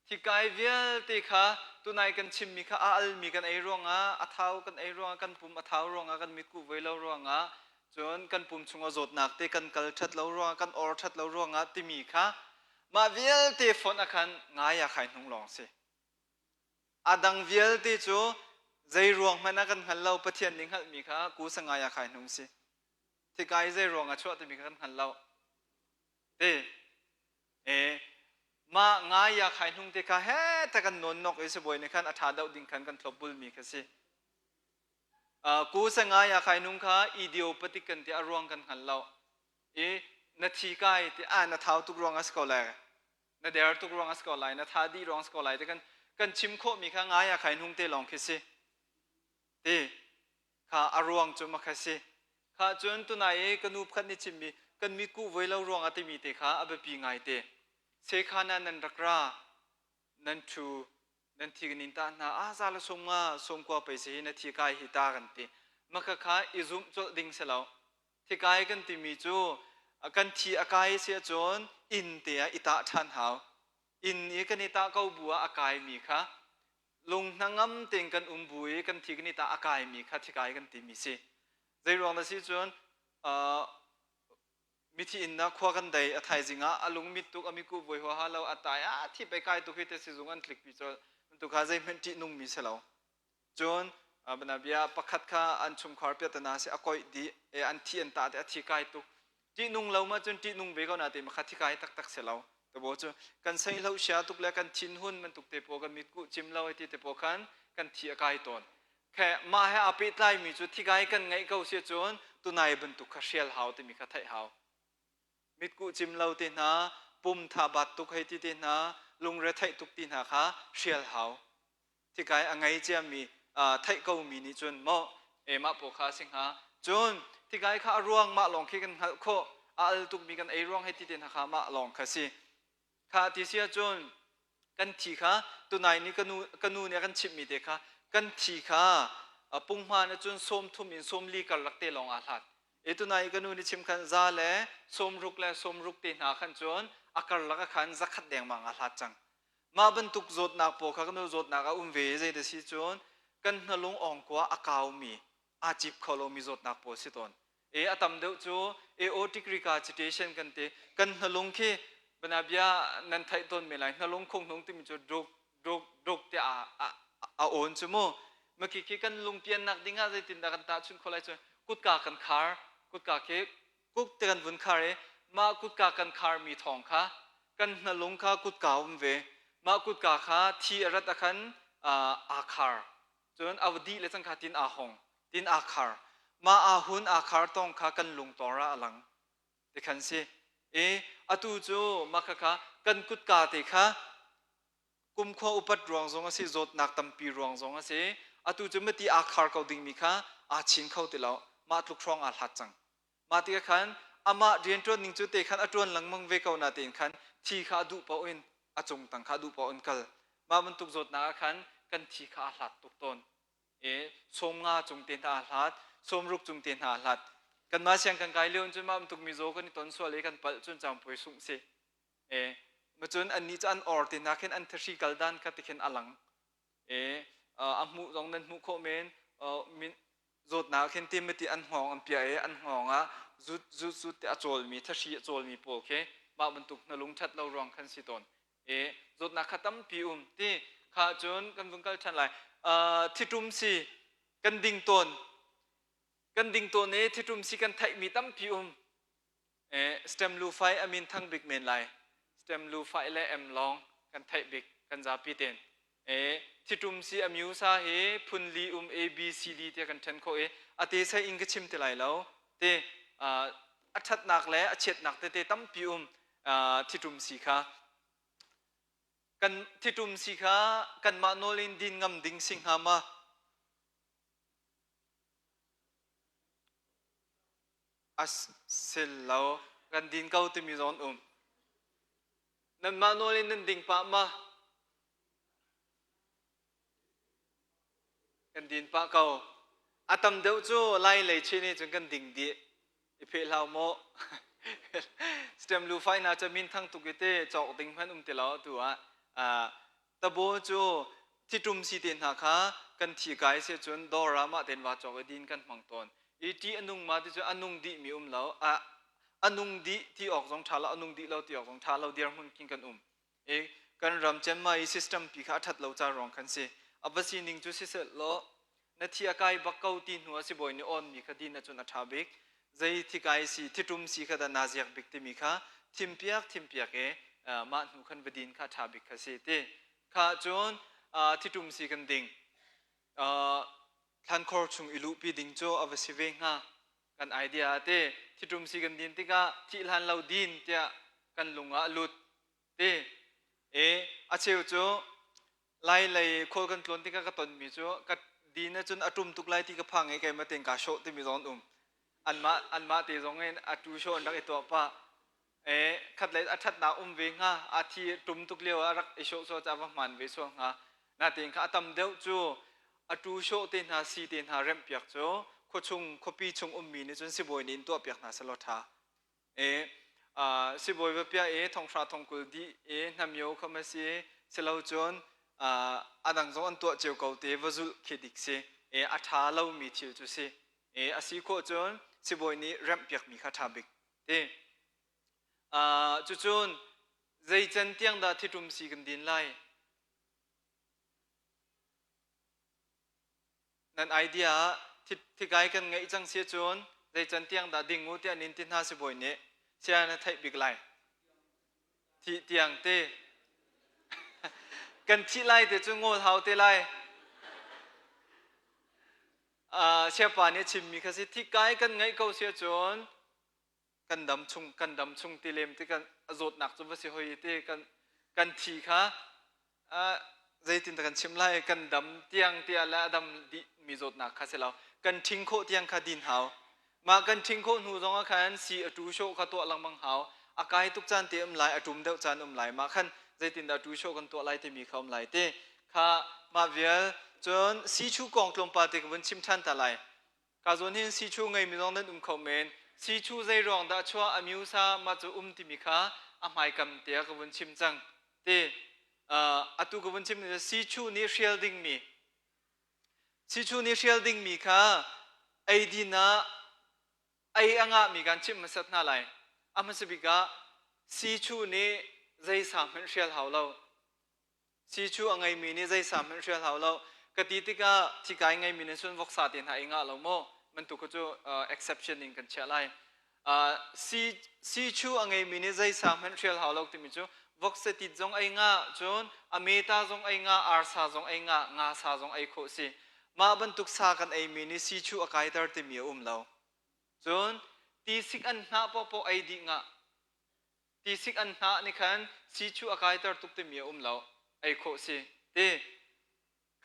Thikai vialte kha tunai kan chimmi kha a almi kan ei ruangah, a thau kan ei ruangah, kan pum a thau ruangah, kan mitkuh voi lo ruangah, cun kan pum chungah zawtnak te kan kal ṭhat lo ruangah, kan or ṭhat lo ruangah timi kha mah vialte fonh ah khan ngai a khai hnung lawng si. A dang vialte cu zei ruang hmanh ah kan hngal lo, Pathian nih hngalhmi kha ku sangai a khai hnung si. Thikai zei ruangah chuah timi kha kan hngal lo. Te E mah ngai ya khai hnung te kha he ta kan nawn nok i sibawi nih khan a ṭha deuh ding khan kan thlop bulmi kha si. Ku se ngai ya khai nung kha idiopathic kan ti a ruang kan hngal lo. I na thi kai ti a na thau tuk ruang a si ko lai. Na der tuk ruang a si ko lai, na tha dih ruang a si ko lai ti kan kan chim khawhmi kha ngai ya khai hnung te lawng khi si. Ti kha a ruang cu makha si. Kha cun tunai i ka nu pakhat nih chimmi kan mitkuh voi lo ruangah timi te kha a biapi ngai te. Sekhan ah nan rak ra, nan ṭhu, nan thi kan in tah hna, ah za le sawm nga, sawm kua pei si hi na thi kai hi ta kan ti. Maka kha i zumh colh ding si lo. Thikai kan timi cu kan thi a kai si ahcun inn te ah i tah ṭhan hau. Inn i kan i tah ko bu ah a kaimi kha lung hnangam tein kan um bu i kan thi kan i tah a kaimi kha thikai kan timi si. Zei ruang dah si cun uh, Mithi inn ah khua kan dei a thaizing ah a lung mit tuk a miku voi huaha lo a tai ah thi pe kai tuk hi te sizung an tlik pi col tu kha zeihmanh ṭih nungmi si lo. Cun bia pakhat kha an chungkhar piatana si a koih dih e an thi an tah te a thi kai tuk. Ṭih nung lo ma cun ṭih nung ve ko na te ma kha thi kai taktak si lo. Tabo cu kan sei hlo sia tuk le kan thin hun bantuk te po kan mit ku cim lo ti te po khan kan thi a kai tawn. Khe mah he aa pehtlaimi cu thikai kan ngeih ko si cun tunai bantuk kha hrial hau timi kha theih hau. Mitkuh cim lo te hna, pum tha bat tuk hei ti te hna, lungre theih tuk ti hna kha hrial hau. Thikai a ngei ciami theih ko mi nih cun maw e mah paw kha a si hnga. Cun thikai kha a ruang mah lawng khi kan hngalh khawh. A al tukmi kan ei ruang hei ti te hna kha mah lawng kha si. Kha ti si ahcun kan thi kha tunai nih ka nu, ka nu nih a kan chimhmi te kha kan thi kha punghman ahcun 30 in 40 karlak te lawng aa hlat. E tunai ka nu nih chim khan za le 60 le 60 te hna khan cun a karlak ah khan zakhat dengmang aa hlat cang. Mah bantuk zawtnak pawl kha kan nu zawtnak a um ve zei da si cun kan hnalung awngkua a kaumi aa cip kho lomi zawtnak pawl si tawn. E a tam deuh cu aortic regurgitation kan ti. Kan hnalung khi banabia nan theih tawn men lai. Hnalung khunghnung timi cu duk duk duk ti a a a awn cu mu. Maki khi kan lung piannak ding ah zeitindah kan tahchunh khawh lai cu kutka kan khar. Kutka khi kuk te kan vun khar i mah kutka kan kharmi thawng kha kan hnalung kha kutka um ve. Mah kutka kha thi a rat ah khan aa khar. Cun a dih le cangka tin aa hong, tin aa khar. Mah aa hun aa khar tong kha kan lungtor ah a lang. Ti khan si. I atu cu mah khakha kan kutka te kha kumkhua upat ruang zong a si, zawtnak tampi ruang zong a si. Atu cu mati aa khar ko dingmi kha aa chin kho ti lo. Mah tluk hrawng aa hlat cang. Mah tikah khan amah rianṭuan ning cu te khan a ṭuan lengmang ve ko natein khan thi kha a duh paoh in a cung tang kha a duh paoh in kal. Mah bantuk zawtnak ah khan kan thi kha a hlat tuk tawn. E, 50 cung te hna a hlat, 60 cung te hna a hlat. Kanmah siang kan kai lio in cun mah bantuk mizaw kan i ton sual i kan palh cun cangpuai sungh si. E, macun annih cu an or te hna khin an thahri kal dan kha tikhin a lang. E, a hmuh zong nan hmuh khawh men. Min, zawtnak khin Timothy an hngawng an piah i an hngawng ah zut zut zut te a cawlmi thahri a cawlmi pawl khi mah bantuk na lung ṭhat lo ruang khan si tawn i zawtnak kha tampi um ti kha cun kan vung kal ṭhan lai thiṭum si kan ding tawn kan ding tawn i thiṭum si kan theihmi tampi um Stem lu fai a min thang bik men lai. Stem lu fai le em lawng kan theih bik kan zapi ten. E thitum si a myusa hi phun li um A B C D tiah kan then khawh i a te sai in ka chim ti lai lo. Te a thatnak le a chiatnak tete tampi um thitum si kha kan thitum si kha kanmah nawl in din ngam ding si hnga ma? A sil lo. Kan din ko timi zawn um. Nanmah nawl in nan ding pah ma? Kan din pah ko. A tam deuh cu Lai lei chin nih cun kan ding dih. I pheh hlau maw? Stem lu fai na cu min thang tuk i te cawk ding hmanh um ti lo tu ah. Tabo cu thitum si te hna kha kan thi kai si cun dawr ah mah ten va cawk i din kan hmang tawn. I ṭih a nung ma ti cu a nung dih mi um lo. A, a nung dih ti awk zong ṭha lo, a nung dih lo ti awk zong ṭha lo dirhmun king kan um. I kan ram Myanmar i system pi kha a ṭhat lo ca ruang khan si. A va sining cu siseh law na thi a kai bak ko ti hnu ah sibawi nih awn mi kha din ahcun a ṭha bik. Zei thikai si, thiṭum si kha dah naa ziak bik timi kha thimpiak thimpiak i mah hnu khan va din kha a ṭha bik kha si ti. Kha cun thiṭum si kan ding. Thlankhor chung i luhpi ding cu a va si ve hnga. Kan idea ah te thiṭum si kan din tikah thih hlan lo din tiah kan lung ah a lut ti. E a cheu cu lai lei khual kan tlawn tikah ka tonmi cu ka din ahcun a ṭum tuk lai ti ka phang i keimah tein kaa hrawh timi zong an um. Anmah anmah te zong in a tu hrawh an rak i tuah pah. E khatlei a ṭhatnak um ve hnga a thi ṭum tuk lio ah rak i hrawh sual caah va hmaan ve sual hnga. Natein kha a tam deuh cu a tu hrawh te hna si te hna remhpiak cu khuachung khuapi chung ummi nih cun sibawi nih in tuahpiak hna selaw ṭha. E sibawi va piah i thonghra thongkul dih i hnamio kha ma si silo cun a dang zong an tuah cio ko te va zulh khi dik si. E a ṭha lomi thil cu si. E a si khawh cun sibawi nih remhpiakmi kha ṭha bik ti. Cucun zei can tiang dah thitum si kan din lai? Nan idea ah thikai kan ngeih cang si cun zei can tiang dah ding u tiah nin ti hna sibawi nih sia na theih bik lai. Thih tiang te. Kan thih lai te cu ngawl hau te lai. Siapa nih a chimmi kha si thikai kan ngeih ko si cun kan dam chung kan dam chung ti lem ti kan a zawtnak cu va si hoi ti kan kan thi kha zeitin kan chim lai kan dam tiang tiah le a dam dih mi zawtnak kha si lo kan ṭhing khawh tiang kha din hau mah kan ṭhing khawh hnu zong ah khan si a tu show kha tuah lengmang hau a kai tuk caan te um lai a ṭum deuh caan um lai mah khan zeitin dah tu show kan tuah lai timi kha um lai te kha mah vial cun si chu kong tlawmpal te ka vun chim ṭhan ta lai Ka zawn hin sichu ngeimi zong nan um kho men. Sichu zei ruang dah chuah a miusa mah cu um timi kha a hmaikam te ah ka vun chim cang. Ti atu ka vun chim sichu nih hrial dingmi sichu nih hrial dingmi kha eidin ah ei a ngahmi kan chimh hmasat hna lai. A hmasa bik ah sichu nih zei sa hmanh hrial hau lo. Sichu a ngeimi nih zei sa hmanh hrial hau lo. Ka ti tikah thikai ngeimi nih cun voksa te hna ei ngah lo maw? Bantuk cu exception in kan chiah lai. Si sichu a ngeimi nih zei sa hmanh hrial hau lo timi cu voksa tit zong ei ngah, cun a meta zong ei ngah, arsa zong ei ngah, nga sa zong ei khawh si. Mah bantuk sa kan eimi nih sichu a kaiter timi a um lo. Cun tisik an hnah paohpaoh ei dih ngah. Tisik an hnah nih khan si cu a kaiter tuk timi a um lo. Ei khawh si. Ti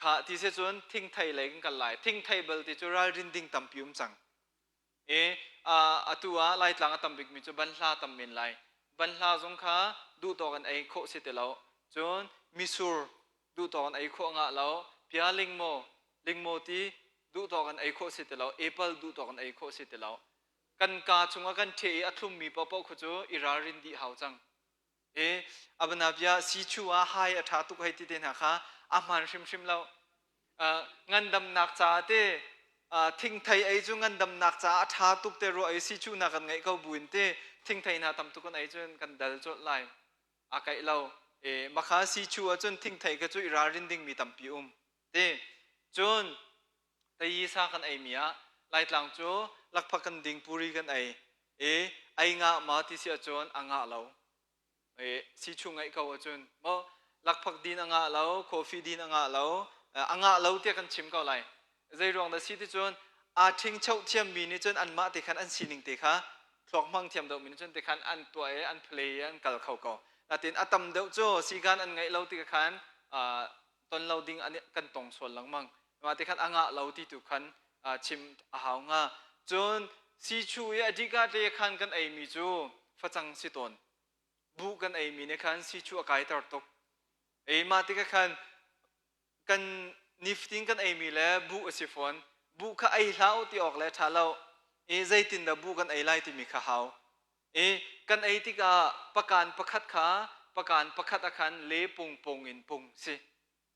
kha ti si cun thingthei lei kan kal lai. Thingthei bal ti cu ralrin ding tampi um cang. I atu ah Laitlang a tam bikmi cu banhla tam men lai. Banhla zong kha duhtawk in ei khawh si ti lo. Cun misur duhtawk in ei khawh ngah lo. Pia lingmaw, lingmaw ti duhtawk in ei khawh si ti lo. Apple duhtawk in ei khawh si ti lo. Kan kaa chungah kan ṭheh i a thlummi paohpaoh khu cu i ralrin dih hau cang. E abanabia sichu ah hai a ṭha tuk hei ti te hna kha a hmaan hrimhrim lo. Ngandamnak caah te thingthei ei cu ngandamnak caah a ṭha tuk te ruah i sichu na kan ngeih ko buin te thingthei hna tam tuk kan ei cun kan dal colh lai. A kaih lo. E makha sichu ahcun thingthei kha cu i ralrin dingmi tampi um. Te cun Tayi sa kan eimi ah Laitlang cu lakphak kan ding puri kan ei i ei ngah ma ti si ahcun a ngah lo. I si chung ngaih ko ahcun maw lakphak din a ngah lo, coffee din a ngah lo, a ngah lo tiah kan chim ko lai. Zei ruang dah si ti cun aa ṭhingcho thiammi nih cun anmah te khan an sining te kha thluak hmang thiam deuhmi nih cun te khan an tuah i an play i an kal kho ko. Natin a tam deuh cu sikan an ngeih lo ti khan ton lo ding an kan tong sual lengmang. Mah ti khan a ngah lo ti tu khan chim a hau hnga. Cun sichu i a dika te khan kan eimi cu facang si tawn. Buh kan eimi nih khan sichu a kaiter tuk. Ei mah tikah khan kan nifatin kan eimi le buh a si fawn. Buh kha ei hlah u ti awk le ṭha lo. I zeitindah buh kan ei lai timi kha hau. I kan ei tikah pakan pakhat kha pakan pakhat ah khan le pung pung in pung si.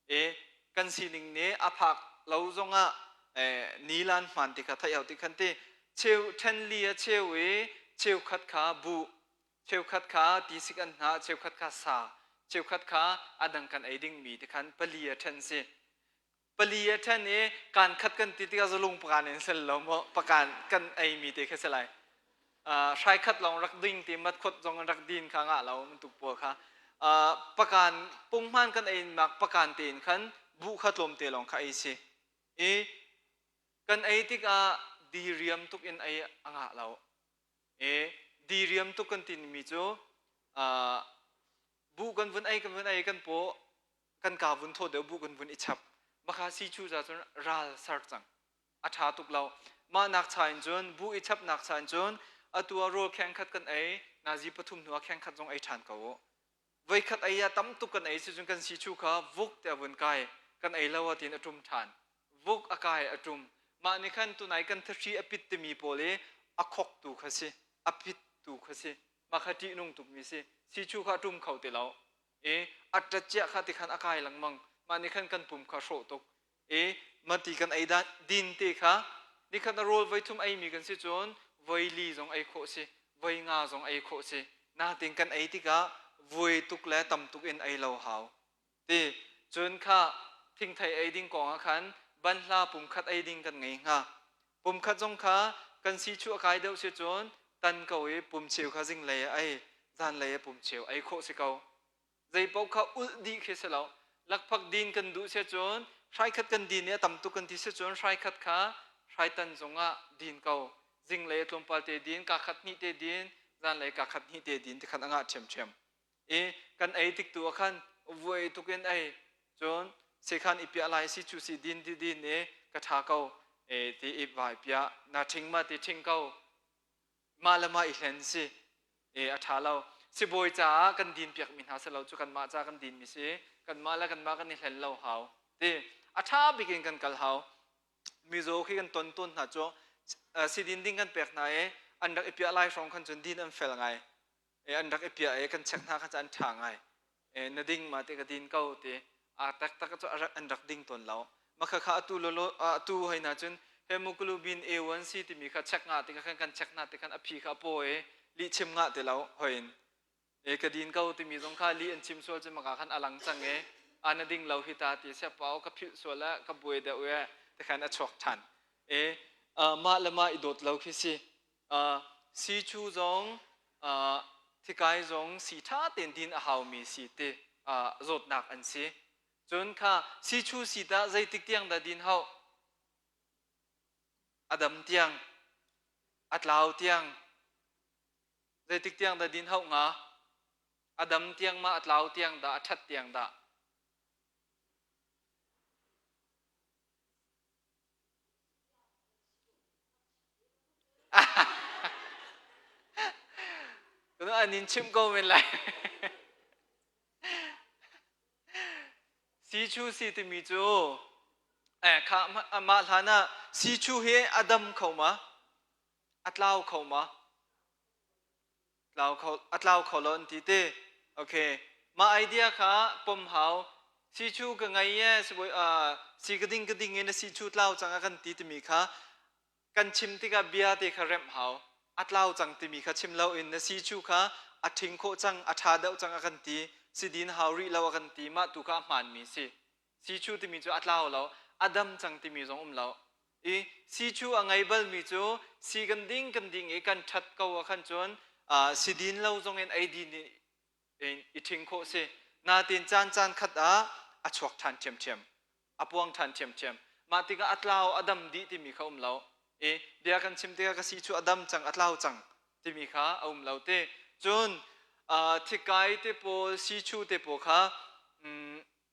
I kan sining nih a phak lo zongah nilan hmaan ti kha theih hau ti khan ti cheu ṭhen li a cheu i cheukhat kha buh cheukhat kha tisik an hnah cheukhat kha sa cheukhat kha a dang kan ei dingmi ti khan pali a ṭhen si pali a ṭhen i kaan khat kan ti tikah zalung pakan in sel lo maw pakan kan eimi te kha si lai hrai khat lawng rak ding ti mat khot zong rak din kha ngah lo bantuk pawl kha pakan punghman kan ei mak pakan tein khan buh kha tlawm te lawng kha ei si i kan ei tikah diriam tuk in ei a ngah lo i diriam tuk kan timi cu buh kan vun ei kan vun ei kan paw kan ka vun thaw deuh buh kan vun i chap makha si chu za cun ral sar cang a ṭha tuk lo. Mah nak cha in cun bu i chapnak cha in cun atu ah rawl kheng khat kan ei, nazi pathum hnu ah kheng khat zong ei ṭhan ko u. Voikhat ei ah tam tuk kan ei si cun kan si chu kha vuk te a vun kai, kan ei lo ah tiin a ṭum ṭhan. Vuk a kai a ṭum. Mah nih khan tunai kan thahri a pit timi pawl i a khok tu kha si, a pit tu kha si. Mah kha ṭihnung tukmi si. Si chu kha a ṭum kho ti lo. I a ṭat ciah kha ti khan a kai lengmang. Mah nih khan kan pum kha a hrawh tuk. I mati kan ei dan din te kha nikhat na rawl voi thum eimi kan si cun voi li zong ei khawh si voi nga zong ei khawh si. Natin kan ei tikah vui tuk le tam tuk in ei lo hau. Ti cun kha thingthei ei ding kong ah khan banhla pumkhat ei ding kan ngei hnga. Pumkhat zong kha kan si chu a kai deuh si cun tan ko i pumcheu kha zinglei ah ei, zanlei ah pumcheu ei khawh si ko. Zei paoh kha ulh dih khi si lo. Lakphak din kan duh si cun hraikhat kan din i a tam tuk kan ti si cun hraikhat kha hraitan zongah din ko. Zinglei tlawmpal te din, ka khat hnih te din, zanlei ka khat hnih te din ti khan a ngah ṭhiamṭhiam. I kan ei tik tu ah khan vuai tuk in ei cun sekhan i piah lai si cu si din ti din i ka ṭha ko e ti i vai piah na ṭhing ma ti ṭhing ko mah le mah i hlen si e a ṭha lo sibawi caah kan din piak mi hna si lo cu kanmah ca kan din mi si kanmah le kanmah kan i hlen lo hau ti a ṭha bik in kan kal hau mizaw khi kan ton tawn hna cu sidin ding kan pek hna i an rak i piah lai hrawng khan cun din an fel ngai e an rak i piah e kan check hna kha cu an ṭha ngai e na ding ma te ka din ko ti a taktak cu an rak ding tawn lo makha kha atu lolo atu hoi na cun hemoglobin A1C timi kha check nga ti kha kan check na ti khan a phi kha a paw e lih chim nga ti lo hoin e ka din ko timi zong kha li an chim sual cu maka khan alang cang e ana ding lo hi ta ti sia pau ka philh sual a ka buai deuh e ti khan a chuak ṭhan e mah le mah i dawt lo khi si Siichu zong thikai zong sii ṭha tein din a haumi si ti zawtnak an si. Cun kha siichu sii tah zeitik tiang dah din hau? A dam tiang, a tlau tiang, zeitik tiang dah din hau hnga? A dam tiang ma a tlau tiang dah, a ṭhat tiang dah? An in chimh ko men lai. Sichu si timi cu eh kha mah hlan ah sichu hi a dam kho ma? A tlau kho ma? Tlau kho a tlau kho lo an ti te. Okay. Mah idea kha pom hau. Sichu ka ngei e sibawi si ka ding ka ding in sichu tlau cang a kan ti timi kha kan chim tikah bia te kha remh hau. A tlau cang timi kha chim lo in na sichu kha a ṭhing khawh cang, a ṭha deuh cang a kan ti. Sidin hau rih lo a kan ti. Mah tu kha a hmaanmi si. Sichu timi cu a tlau lo, a dam cang timi zong um lo. I sichu a ngei balmi cu si kan ding kan ding i kan ṭhat ko ah khan cun si din lo zong in ei din in i ṭhing khawh si. Natin caan caan khat ah a chuak ṭhan ṭhiamṭhiam, a puang ṭhan ṭhiamṭhiam. Mah tikah a tlau, a dam dih timi kha um lo. I bia kan chim tikah ka si cu a dam cang, a tlau cang timi kha a um lo te. Cun thikai te pawl, sichu te pawl kha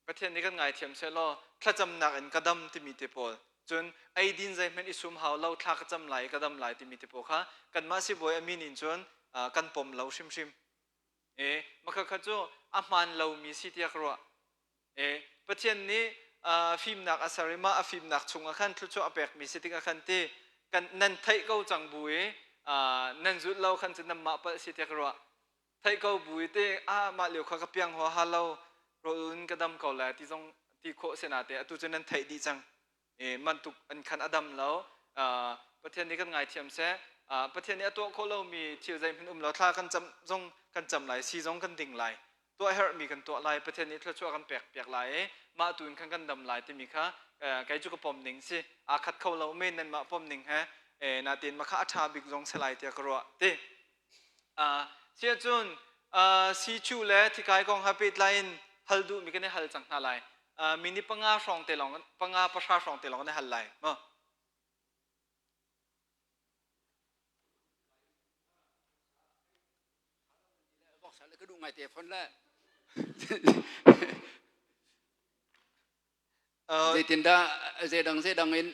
Pathian nih kan ngaithiam sehlaw thlacamnak in ka dam timi te pawl cun eidin zeihmanh i sum hau lo thla ka cam lai i ka dam lai timi te pawl kha kanmah sibawi a min in cun kan pom lo hrimhrim. E makha cu a hmaan lomi si tiah ka ruah. E Pathian nih fimnak a ser i mah a fimnak chungah khan thluachuah a pekmi si tikah khan ti kan nan theih ko cang bu i nan zulh lo khan cun nanmah palh si tiah ka ruah. Theih ko bu i te ah mah lio kha ka piang huaha lo rawl in ka dam ko lai ti zong ti khawh si na te atu cu nan theih dih cang e mantuk an khan a dam lo Pathian nih kan ngaithiam seh Pathian nih a tuah khawh lomi thil zeihmanh um lo thla kan cam zong kan cam lai si zong kan ding lai tuah herhmi kan tuah lai Pathian nih thluachuah kan pek piak lai i mah tu in khan kan dam lai timi kha kei cu ka pom ning si aa khat kho lo men nan mah pom ning he natin mah kha a ṭha bik zong si lai tiah ka ruah ti Siahcun siichuh le thikai kong ha pehtlai in hal duhmi kan i hal cang hna lai. Minute panga hrawng te lawng panga pahra hrawng te lawng kan i hal lai. Maw? Ka duh ngai te phone le. Zeitindah zeidang zeidang in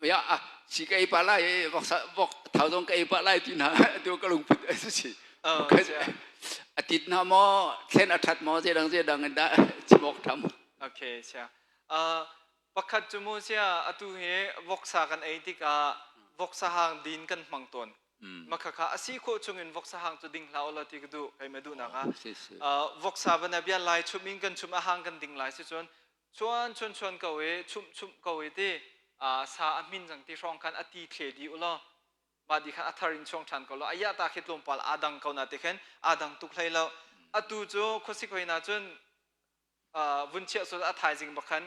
ya ah si ka ei pah lai vok vok thau zong ka ei pah lai ti hna tu ka lungput a si. A tit na maw thlen a that maw zeidang zeidang in dah chimok tham. Okay sia. Pakhat cu mu sia atu hi voksa kan ei tikah voksa hang din kan hmang tawn. Makha kha a si khawh chungin voksa hang cu ding hlah ulaw ti ka duh kei ma duhnak ah voksa bana bia lai chum in kan chum a hang kan ding lai si cun chuan chuan chuan ko i chumh chumh ko i ti sa a hmin cang ti hrawng khan a ti thle di ulaw. Mah di khan a thar in chuang ṭhan ko lo. A yah ta khi tlawmpal aa dang ko na ti khin aa dang tuk hlei lo. Atu cu khuasik hoi na cun vun chiah sual a thaizing bak khan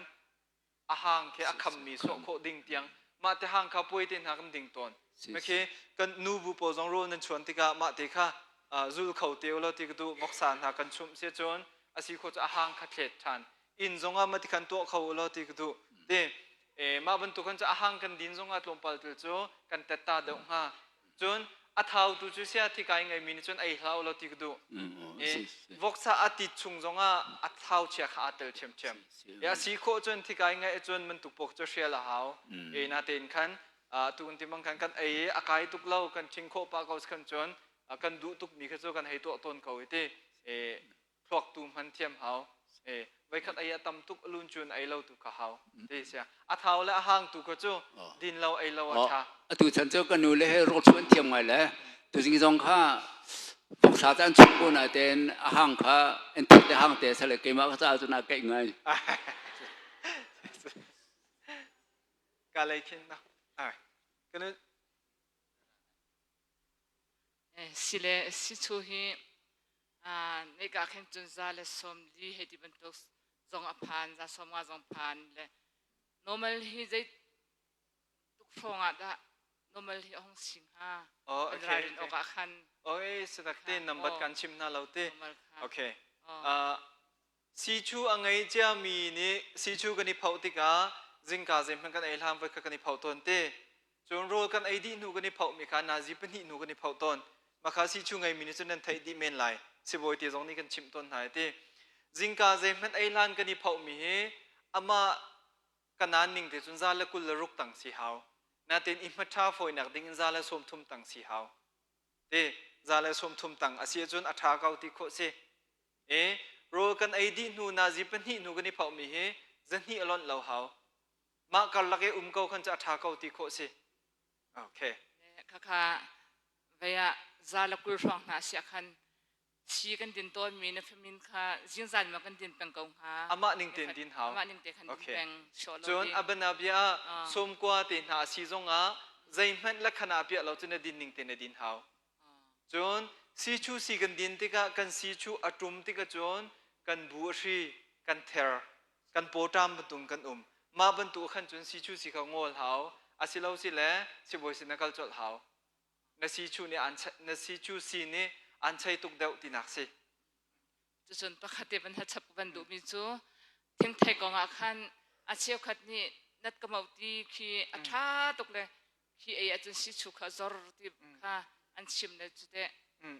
a hang khi a khammi sawh khawh ding tiang mah te hang kha puai te hna kan ding tawn. Makhi kan nu bu pawl zong rawl nan chuan tikah mah te kha zul kho te ulaw ti ka duh voksa hna kan chumh si cun a si khawh cu a hang kha thlet ṭhan. Inn zongah mah ti khan tuah kho ulaw ti ka duh. Ti mah bantuk khan cu a hang kan din zongah tlawmpal tel cu kan tetta deuh hnga. Cun a thau tu cu sia thikai ngeimi nih cun ei hlah ulaw ti ka duh. Voksa a tit chung zongah a thau chia kha aa tel ṭhiamṭhiam. A si khawh cun thikai ngeih cun bantuk pok cu hrial a hau. E natein khan tu kan ti bang khan kan ei i a kai tuk lo kan ṭhing khawh pah ko khan cun kan duh tukmi kha cu kan hei tuah tawn ko i ti thluak tu hman thiam hau. Voikhat ei a tam tuk alun cun ei lo tu kha hau. Ti sia. A thau le a hang tu kha cu din lo ei lo a ṭha. Atu chan cu ka nu le he rawl chuan thiam ngai le tuzing zong kha voksa cu an chung ko na ten a hang kha an thut le hang te sale keimah ka ca cu na keih ngai. Ka lei khin na. Ai. Kan Si le si chu hi nika khin cun za le sawm li hei ti bantuk zong a phan za sawm nga zong phan le normal hi zei tuk hrawng ah dah normal hi a hung si hnga Oh, okay, ralrin okay. awk ah khan Okay, sadak te nambat Oh. kan chim hna lo te. normal kha Okay. Oh. Uh, Sichu a ngei ciami nih sichu kan i phoh tikah zingka zeihmanh kan ei hlan voi kha kan i phoh tawn te. Cun rawl kan ei dih hnu kan i phohmi kha nazi pahnih hnu kan i phoh tawn. Mah kha sichu ngeimi nih cun nan theih dih men lai. Sibawi te zong nih kan chimh tawn hna i ti. Zingka zeihmanh ei hlan kan i phohmi hi amah kanaan ning te cun za le 20 le ruk tang si hau. Natin i hmaṭha fawinak ding in za le 30 tang si hau. Ti za le 30 tang a si ahcun a ṭha ko ti khawh si. E rawl kan ei dih hnu nazi pahnih hnu kan i phohmi hi zahnih a lonh lo hau. Mah karlak i um ko khan cu a ṭha ko ti khawh si. Okay. Khakha vei ah za le 20 hrawng hna si ah khan si kan din tawnmi na famin kha zingzan ma kan din peng ko hnga. Amah ning tein din hau. Amah ning te khan din peng sawh lo Cun ding. a bianabia ah sawmkua te hna a si zongah zeihmanh lakhana piah lo cu na din ning te na din hau. Cun sichu si kan din tikah kan sichu a ṭum tikah cun kan bu a hri, kan ther, kan pawṭam bantuk kan um. Mah bantuk khan cun sichu si kha ngawl hau, asilo si le sibawi sin na kal colh hau. Na sichu nih an na sichu si nih an chei tuk deuh tinak si. Cucun pakhat te van hachap van duhmi cu thingthei kong ah khan a cheukhat nih nat ka mau ti khi a ṭha tuk le khi ei ahcun sichu kha zor ti kha an chim le cu teh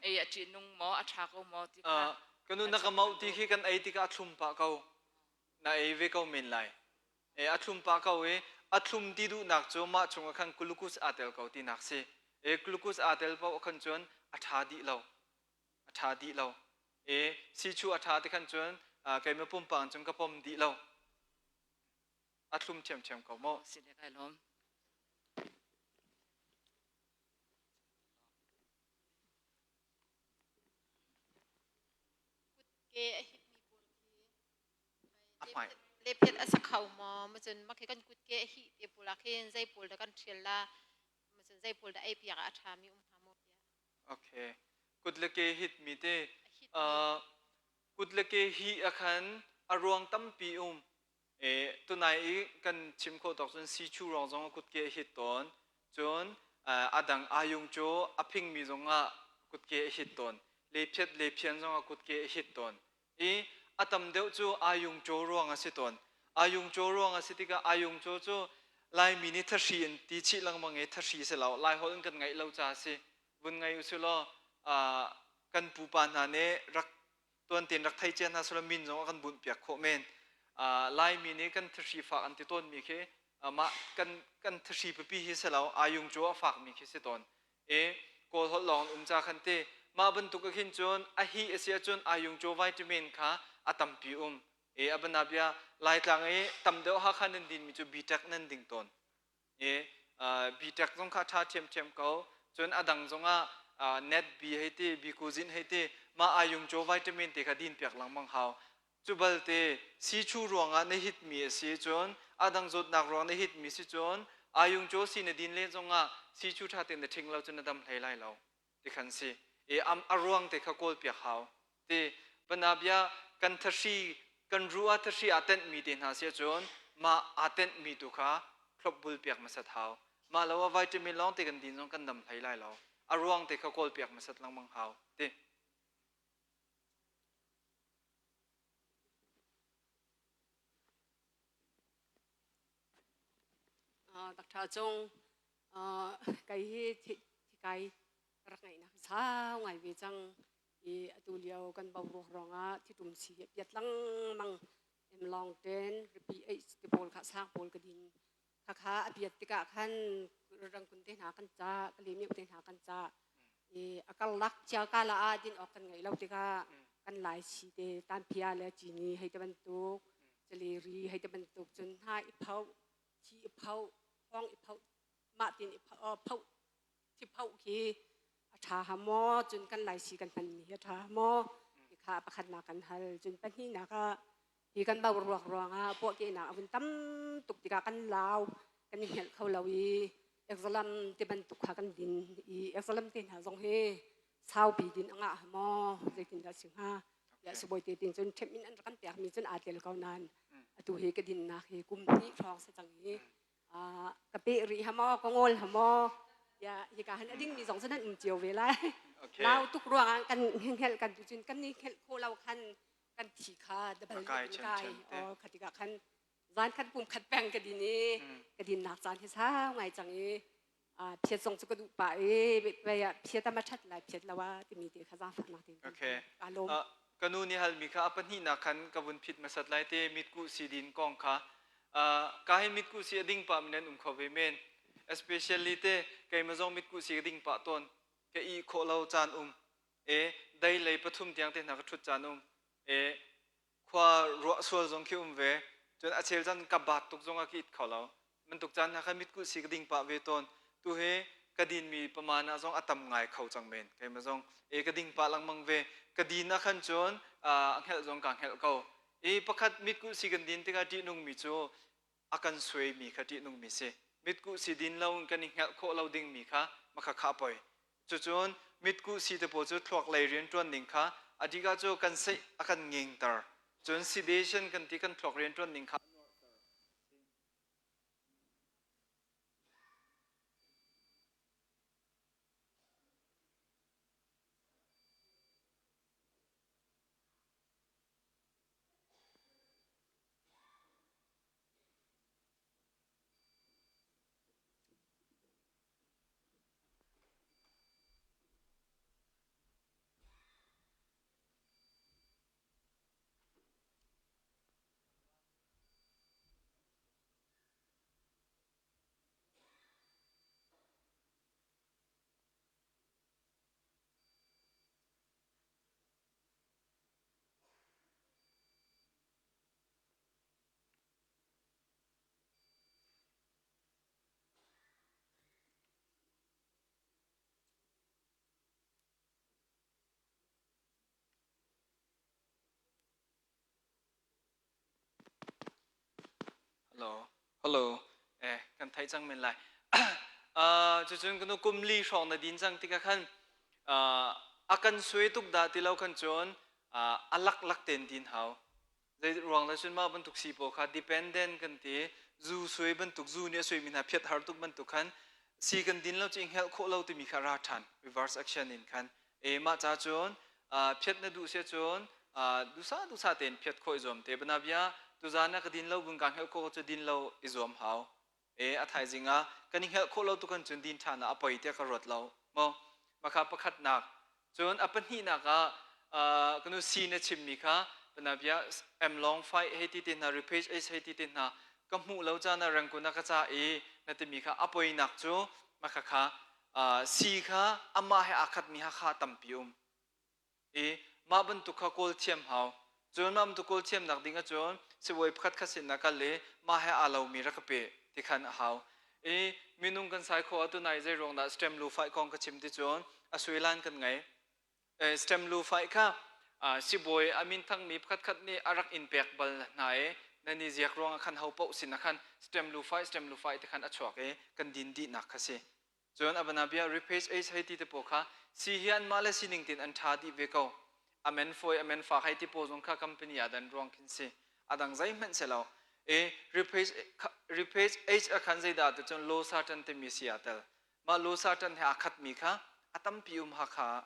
ei a ṭih nung maw a ṭha ko maw ti kha Ka nu na ka mau ti khi kan ei tikah a thlum pah ko. Na ei ve ko men lai. E a thlum pah ko i a thlum ti duhnak cu mah chungah khan glucose aa tel ko tinak si. E glucose aa tel paoh khan cun a ṭha dih lo. A ṭha dih lo. E sichu a ṭha ti khan cun keimah pumpak in cun ka pom dih lo. A thlum ṭhiamṭhiam ko maw? Si le kai lawm. Kutke a hitmi pawl A hmai. khi lephet a sa kho maw? Macun makhi kan kutke a hih te pawl ah khin zei pawl dah kan ṭhial la? Macun zei pawl dah ei piak ah a ṭhami um hnga maw tiah. Okay. Kut le ke hitmi te. Uh, kut le ke hi a khan a ruang tampi um. E, tunai i kan chim khawh tawk cun sichu ruang zong kut ke a hit tawn. Cun uh, a dang ayung cu a phingmi zongah kut ke a hit tawn. Lephiat lephian zongah kut ke a hit tawn. I a tam deuh cu ayung caw ruang a si tawn. Ayung caw ruang a si tikah ayung caw cu Laimi nih thahri in ti chih lengmang i thahri si lo Lai holh in kan ngaih lo ca a si. Vun ngai usih law uh, kan pupa hna nih rak tuan tein rak thei cia hna selaw min zong a kan bunh piak khawh men. Uh, Laimi nih kan thahri fak an ti tawnmi khi uh, mah kan kan thahri pipi hi si lo ayung caw a fakmi khi si tawn. E Kawl holh lawng um ca khan ti mah bantuk ah khin cun a hi a si ahcun ayung caw vitamin kha a tampi um. E a banabia Laitlang i tam deuh Hakha nan dinmi cu bitek nan ding tawn. E bitek zong kha ṭha ṭhiamṭhiam ko. Cun a dang zongah net bi hei ti, bikuzin hei ti, mah ayung caw vitamin te kha din piak lengmang hau. Cu balte siichu ruangah na hitmi a si cun a dang zawtnak ruang na hitmi si cun. Ayung chaw si na din len zongah si cu ṭha tein na ṭhing lo cun na dam hlei lai lo ti khan si. E am a ruang te kha kawl piak hau. Ti banabia kan thahri kan ru ah thahri aa tenhmi te hna si ahcun mah aa tenhmi tu kha thlopbul piak hmasat hau. Mah lo ah vitamin lawng te kan din zong kan dam hlei lai lo. A ruang te kha kawl piak hmasat lengmang hau. Ti. Dr. Cung, kei hi thikai rak ngeihnak sau ngai ve cang i atu lio kan boruak ruangah thitum si hi piat lengmang em long ten ripi H ti pawl kha sang pawl ka din khakha a piat tikah khan rangkun te hna kan ca kalemiu te hna kan ca i a karlak chia kala ah din awk kan ngei lo tikah kan lai si te tanphia le cini hei te bantuk caleri hei te bantuk cun hna i pho thi i pho hong i pho mah tin i pho thi pho khi a ṭha ha maw cun kan lai si kan hmanmi hi a ṭha ha maw ti kha pakhatnak kan hal cun pahnihnak ah hi kan bo ruak ruangah puahkehnak a vun tam tuk tikah kan lau kan i hngelh kho lo i exalam ti bantuk kha kan din i exalam te hna zong hi saupi din a ngah maw zeitindah si hnga ya sibawi te tin cun ṭhemh in an rak kan pek mi cun aa tel ko nain atu hi ka dinnak hi kum hnih hrawng si cang i ka pe rih ha maw ka ngol ha maw ya hika han a ding mi zong cun an um cio ve lai lau tuk ruangah kan hngelh kan tu cun kan ni hngelh kho lo khan kan thi kha dabal kai khatika khan zan khat pum khat peng ka din i ka din nak caan hi sau ngai cang i phiat zong cu ka duh pah i phiat ama ṭhat lai phiat lo a timi te kha zaangfahnak te okay ka lawm. Ka nu nih halmi kha a pahnihnak khan ka vun phit hmasat lai te mitkuh si din kong kha. Ka hin mitkuh si a ding pah mi nan um kho ve men, especially te keimah zong mitkuh si ka ding pah tawn, ka ih khawh lo caan um e, dei lei pathum tiang te hna ka ṭhut caan um e, khua ruah sual zong khi um ve. Cun a chel caan ka baat tuk zong ah ka it kho lo bantuk caan hna kha mitkuh si ka ding pah ve tawn. Tu hi ka din mi pamana zong a tam ngai kho cang men, keimah zong e ka ding pah lengmang ve. Ka din ah khan cun a hngelh zong ka hngelh ko i pakhat mitkuh si kan din tikah ṭihnung mi cu a kan suaimi kha ṭihnungmi si. Mitkuh si din lo in kan i hngelh khawh lo dingmi kha makha kha a poi. Cucun mitkuh si te pawl cu thluak lei rianṭuan ning kha a dika cu kan seih a kan ngingter. Cun sedation kan ti, kan thluak rianṭuan ning kha a nuarhter. Hello. Hello. Eh, kan theih cang men lai. Cucun kanu kum li hrawng na din cang tikah khan a kan suai tuk dah ti lo khan cun a lak lak ten din hau. Zei ruang le cun mah bantuk si pawl kha dependent kan ti, zu suai bantuk, zu nih a suaimi hna phiat har tuk bantuk khan si kan din lo cu i hngelh khawh lo timi kha ra ṭhan reverse action in khan e. Mah ca cun phiat na duh sia cun dusa dusa tein phiat khawh i zuam te. Banabia tuzan ah ka din lo bun ka hngelh khawh cu din lo i zuam hau e. A thaizing ah kan i hngelh khawh lo tu kan cun din ṭhan ah a poi tiah ka ruat lo maw. Makha pakhatnak. Cun a pahnihnak ah kanu si na chimmi kha panabia M long fight hei ti te hna, repage ace hei ti te hna ka hmuh lo caan ah rangkun ah ka ca i na timi kha a poinak cu makha kha si kha amah he aa khatmi ha kha tampi um i mah bantuk kha kawl thiam hau. Cun mah bantuk kawl thiamnak ding ahcun sibawi pakhat khat sin ah kal i mah he aa lomi rak ka pe ti khan a hau i minung kan sai khawh ah tunai zei ruang dah stem lu fai kong ka chim ti cun a suilan kan ngei. Stem lu fai kha sibawi a min thangmi pakhat khat nih a rak in pek bal hna i. Nan i ziak ruangah khan ho paoh sin ah khan stem lu fai stem lu fai te khan a chuak i kan din dihnak kha si. Cun abanabia repace ace hei ti te pawl kha si hi anmah le sining tin an ṭha dih ve ko. Amen fawi amen fak hei ti pawl zong kha company ah dan ruang khin si. Adang zeihmanh si lo. E repace repace age a khan zeidah ti cun losartan timi si aa tel. Mah losartan he aa khatmi kha a tampi um Hakha ah.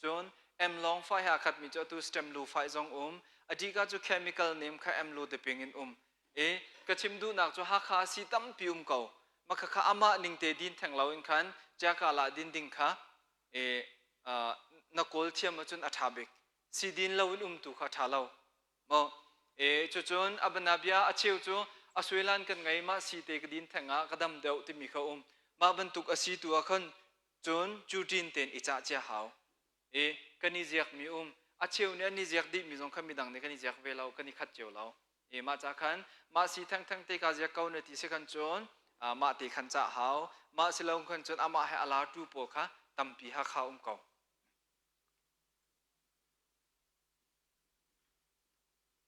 Cun M lawng fai he aa khatmi cu atu stem lu fai zong um. Adika cu chemical name kha M lu deping in um. E ka chim duhnak cu Hakha si tampi um ko. Mah kha amah ning te din theng lo in khan Jaka din ding kha e na kawl thiam ahcun a ṭha bik. Si din lo in um tu kha ṭha lo. Maw e cucun abana bia a cheu cu a suilan kan ngei mah si te ka din theng ah ka dam deuh timi kha um. Mah bantuk a si tu ah khan cun cu ṭin tein i cah cia hau. E kan i ziakmi um. A cheu nih an i ziak dihmi zong kha midang nih kan i ziak ve lo, kan i khat cio lo. E mah ca khan mah si thengtheng te ka ziak ko na ti si khan cun mah te khan cah hau. Mah si lo khan cun amah he a lartu pawl kha tampi Hakha um ko.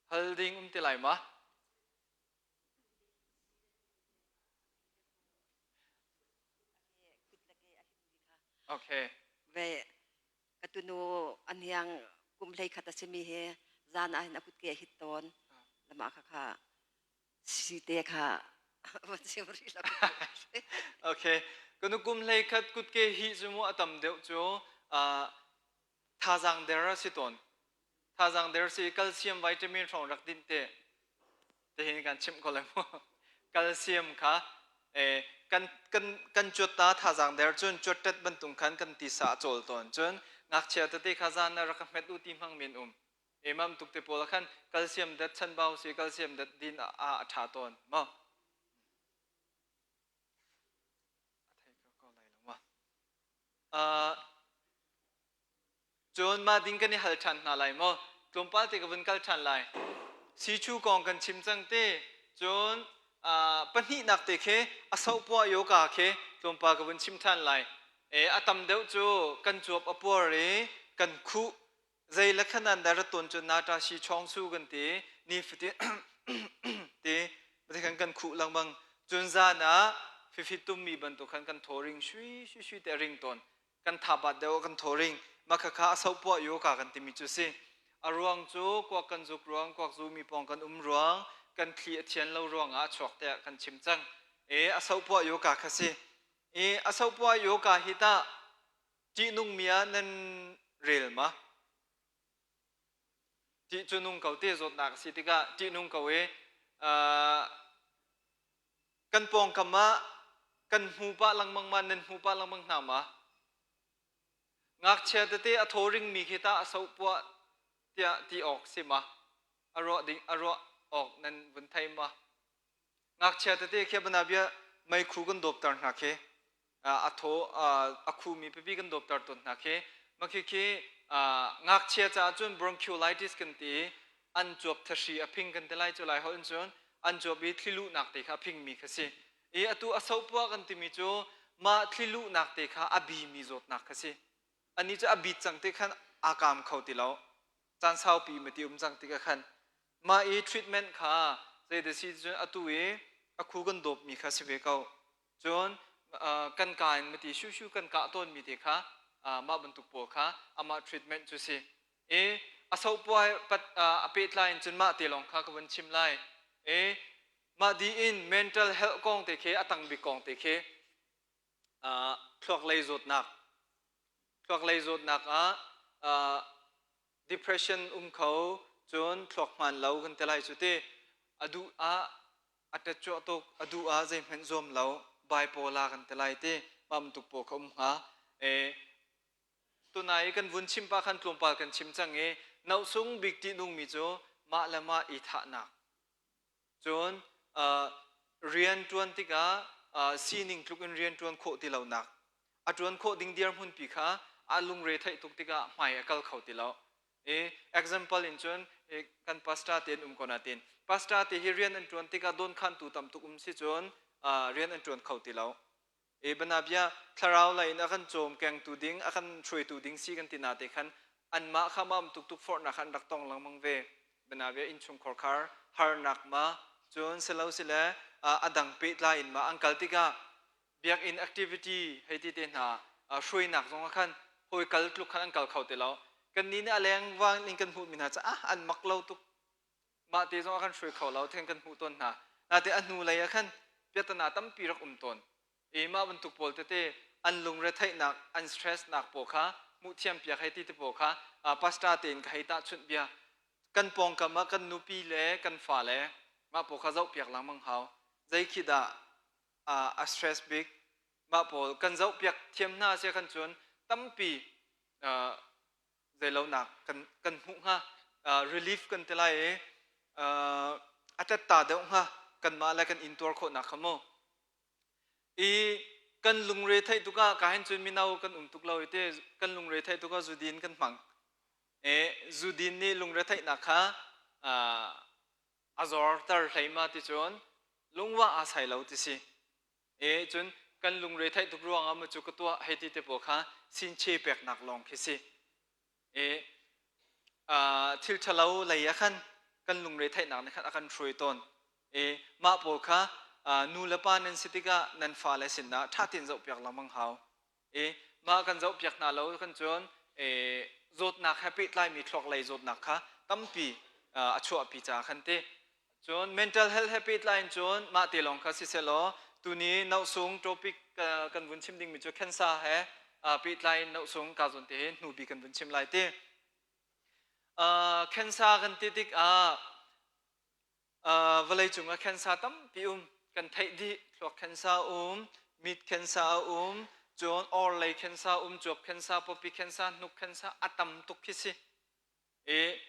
Hal ding um ti lai ma? Okay. Ve ka tunu an hiang kum hlei khat a simi he zan ah hin a kut ke a hit tawn. Lama kha kha si te kha van sim rih lo. Okay. Kanu kum hlei khat kut ke hi cu mu a tam deuh cu thazaang der a si tawn. Thazaang der si calcium vitamin hrawng rak din te. Tihin kan chimh ko lai mu. Calcium kha eh, kan kan kan cuat ta thazaang der cun cuat tet bantung khan kan tisa a cawl tawn. Cun ngakchia tete kha zan na rak ka hmet u ti hmang men um. Emam tuk te pawl khan calcium dat chanbau si calcium dat din a a tha tawn ma. A thei ko ko lai lo ma. Uh, Cun mah ding kan i hal ṭhan hna lai maw? Tlawmpal te ka vun kal ṭhan lai. Sichu kong kan chim cang te. Cun pahnihnak te khi a sohpuah yoga khi tlawmpal ka vun chim ṭhan lai. E, a tam deuh cu kan cuap a puar i kan khuh. Zei le khanan dah rat tawn cu nata shi chong su kan ti. Ni fatin ti kan kan khuh lengmang. Cun zan ah fifi tummi bantuk khan kan thaw ring sui sui sui te a ring tawn. Kan thabat deuh kan thoring mah khakha a sohpuah yoga kan timi cu si. A ruang cu kuak kan zuk ruang, kuak zu mi pawng kan um ruang, kan thli a thian lo ruang ah a chuak tiah kan chim cang. E a sohpuah yoga kha si. E a sohpuah yoga hi tah ṭihnung mi ah nan rel ma? Ṭih cu nung ko te zawtnak a si tikah ṭihnung ko i kan pawngkam ah kan hmu pah lengmang ma nan hmu pah lengmang hna ma? Ngakchia tete a thaw ringmi khi tah a sohpuah tiah ti awk si ma? A ruah ding a ruah awk nan vun thei ma? Ngakchia tete khi banabia meikhu kan dawpter hna khi a thaw a khumi pipi kan dawpter tawn hna khi mah khi khi ngakchia caah cun bronchiolitis kan ti i an cuap thahri a phing kan ti lai cu lai holh in cun an cuap i thliluhnak te kha a phingmi kha si i atu a sohpuah kan timi cu mah thliluhnak te kha a bimi zawtnak kha si ani cu a bit cang te khan aa kaam kho ti lo caan saupi mati um cang tikah khan mah i treatment kha zei si cun atu i a khu kan dawpmi kha si ve ko cun kan ka in mati shu shu kan kah tawnmi te kha mah bantuk pawl kha amah treatment cu si i a sohpuai pat a pehtlai in cun mah te lawng kha ka vun chim lai i mah di in mental health kong te khi a tang bik kong te khi thluak lei zawtnak thluak lei zawtnak ah depression um kho cun thluak hmaan lo kan ti lai cu ti a duh ah a ṭetcuah tuk a duh ah zeihmanh zuam lo bipolar kan ti lai ti mah bantuk pawl kha um hnga e tunai i kan vun chim pa khan tlawmpal kan chim cang i nohsung bik ṭihnungmi cu mah le mah i thahnak Cun rian ṭuan tikah sining tluk in rian ṭuan khawh ti lonak, a ṭuan khawh ding dirhmunpi kha a lungre theih tuk tikah hmai a kal kho ti lo. I example in cun kan pastor te an um ko natin pastor te hi rian an ṭuan tikah dawnkhantu tam tuk um si cun rian an ṭuan kho ti lo. E banabia thlarau lei in a kan cawm kengtu ding a kan hruaitu ding si kan ti na te khan anmah kha mam tuk tuk forhnak kha an rak tong lengmang ve banabia innchungkhar khar harnak ma. Cun silo sile a dang pehtlai in ma an kal tikah biakinn activity hei ti te hna hruainak zong ah khan hawi kal tluk khan an kal kho ti lo. Kannih nih a leng vang in kan hmuhmi hna cu ah an mak lo tuk mah te zong ah kan hruai kho lo theng kan hmuh tawn hna. Nate a hnu lei ah khan piatana tampi rak um tawn. I mah bantuk pawl tete an lungre theihnak an stress nak pawl kha hmuh thiam piak hei ti te pawl kha pastor tein ka hei tahchunh bia. Kan pawngkam ah kan nupi le kan fale mah pawl kha zoh piak lengmang hau. Zei khi dah a stress bik mah pawl kan zoh piak thiam hna sia khan cun tampi zeilonak kan kan hmuh hnga relief kan ti lai i a tetta deuh hnga kanmah le kan intuar khawhnak kha mu i kan lungre theih tuk ah ka hin cun mino kan um tuk lo i te kan lungre theih tuk ah zudin kan hmang e zudin nih lungre theihnak kha a zorter hlei ma ti cun lungwa aa sai lo ti si e cun kan lungre theih tuk ruangah mu cu ka tuah hei ti te pawl kha sinche peknak lawng khi si e thil ṭhalo lei ah khan kan lungre theihnak nih khan a kan hruai tawn e mah pawl kha nu le pa nan si tikah nan fale sinah ṭha tein zohpiak lengmang hau e mah kan zohpiak hna lo kan cun e zawtnak he pehtlaimi thluak lei zawtnak kha tampi a chuahpi ca khan ti Cun mental health he pehtlai in cun mah te lawng kha siselaw tuni nohsung topic kan vun chim dingmi cu cancer he pehtlai in nohsung ka zawn te hi hnu bik kan vun chim lai ti. Cancer kan ti tikah vawlei cungah cancer tampi um kan theih dih thluak cancer um mit cancer a um cun or lei cancer um cuap cancer pawpi cancer hnuk cancer a tam tuk khi si i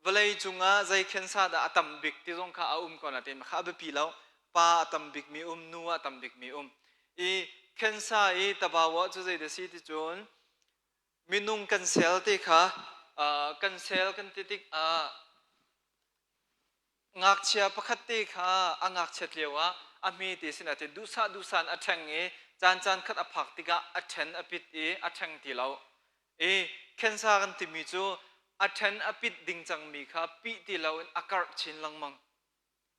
Vawlei cungah zei khensa dah a tam bik ti zong kha a um ko nain kha a biapi lo. Pa a tam bikmi um, nu a tam bikmi um. I khensa i tabawa cu zei dah si ti cun minung kan sel te kha kan sel kan ti tik ah ngakchia pakhat te kha a ngakchiat lio ah a hme te sin ah duhsah duhsah in a ṭheng i caan caan khat a phak tikah a ṭhen a pit i a ṭheng ti lo. I khensa kan timi cu a ṭhen a pit ding cangmi kha pih ti loin a karh chin lengmang.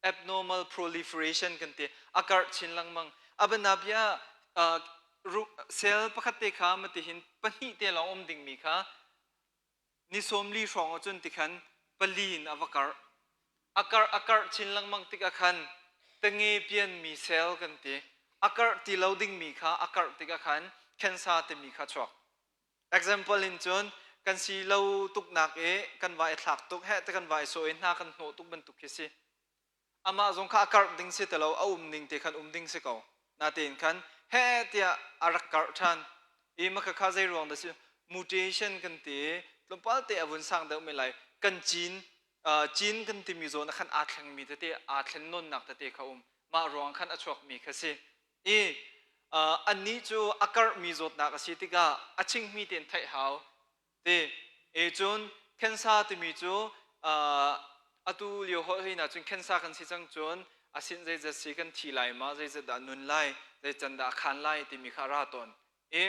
Abnormal proliferation kan ti. A karh chin lengmang. A bianabia uh, cell pakhat te kha matihin pahnih te lawng um dingmi kha ni sawmli hrawng ahcun tikhan pali in a va karh. A karh a karh chin lengmang tikah khan tenge pianmi cell kan ti. A karh ti lo dingmi kha a karh tikah khan cancer timi kha chuak. Example in cun kan si lo tuknak i kan va i thlak tuk heh te kan va i sawh i hna kan hnawh tuk bantuk khi si. Amah zong kha a karh ding si ti lo, a um ning te khan um ding si ko. Natein khan heh tiah a rak karh ṭhan. I maka kha zei ruang dah si mutation kan ti i tlawmpal te a vun sang deuh men lai. Kan cin cin kan timi zawn ah khan aa thlengmi tete aa thlen nawnnak tete kha um. Mah ruang khan a chuakmi kha si. I annih cu a karhmi zawtnak a si tikah a chinghmi tein theih hau ti e cun khensa timi cu atu lio holh hi na cun khensa kan si cang cun a sin zeizat si kan thi lai ma zeizat dah nun lai zei can dah a khan lai timi kha ra tawn i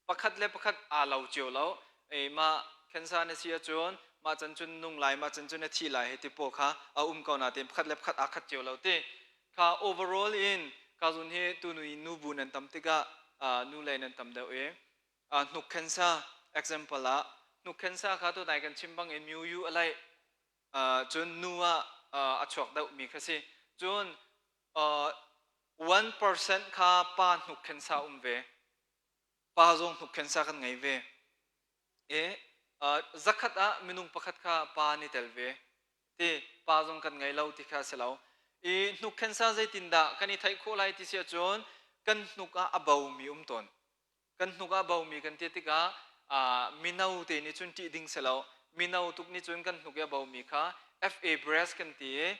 pakhat le pakhat aa lo cio lo e mah khensa na si ahcun mah can cun nung lai mah can cun na thi lai hei ti pawl kha a um ko nain pakhat le pakhat aa khat cio lo ti kha overall in ka zun hi tunu i nubu nan tam tikah nu lei nan tam deuh i hnuk khensa example ah hnuk khensa kha tu nai kan chim bang in mu yu alai cun nu ah a chuak deuh mi kha si cun 1% kha pa hnuk khensa um ve pa zong hnukhensa kan ngei ve. E, zakhat ah minung pakhat kha pa ni tel ve. Ti pa zong kan ngei lo ti kha si lo. I hnukhensa zeitindah kan i theih khawh lai ti si ahcun kan hnuk ah a bomi um tawn. Kan hnuk ah bomi kan ti tikah mino te nih cun ṭih ding si lo. Mino tuk nih cun kan hnuk i a bomi kha FA breast kan ti i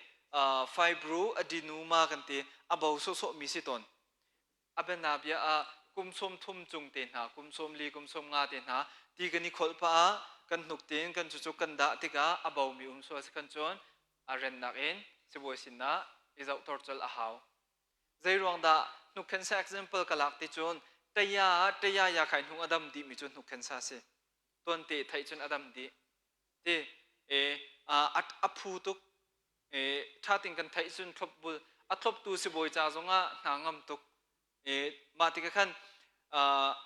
fibroadenoma kan ti a bo sawhsawhmi si tawn. A bianabia ah kum 30 cung te hna, kum 40, kum 50 te hna ti kan i kholh pah ah kan hnuk tein kan cucu kan dah tikah a bomi um sual si kan cun a rennak in sibawi sinah i zohtor colh a hau. Zei ruang dah hnuk khensa example ka lak ti cun taya ah taya ya khai hnung a dam dihmi cu hnuk khensa si. Tuan te theih cun a dam dih. Ti e a phu tuk. Ṭha tein kan theih cun thlopbul a thloptu sibawi ca zongah hna ngam tuk. Mah tikah khan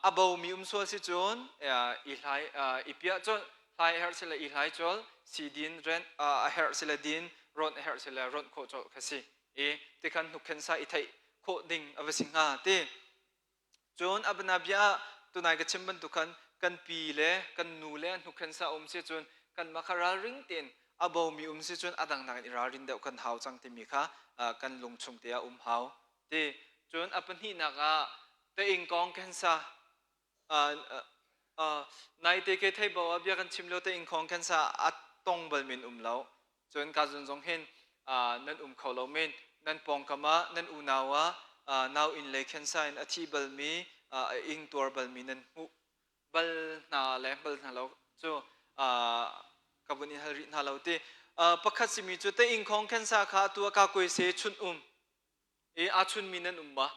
a bomi um sual si cun i hlai i piah colh hlai a herh si le i hlai colh si din rent a herh si le din rawnh a herh si le rawnh khawh colh kha si. I tikhan hnukhen sa i theih khawh ding a va si hnga ti. Cun a bianabia ah tunai ka chim bantuk khan kan pi le kan nu le hnukhen sa um si cun kanmah kha ralring tein a bomi um si cun a dang nakin i ralrin deuh kan hau cang timi kha kan lung chung te ah um hau ti. Cun a pahnihnak ah taingkawng cancer Naite ke thei bo ah bia kan chim lio te ingkhong khan sa a tong bal men um lo. Cun ka zun zong hin nan um kho lo men. Nan pawngkam ah nan unau ah nau inn lei khen sa in a thi bal mi a ing tuar bal mi nan hmuh bal hna le bal hna lo cu ka vun in hal rih hna lo ti. Pakhat simi cu te ingkhong khen sa kha tu ka koi se chun um i a chun mi nan um ma?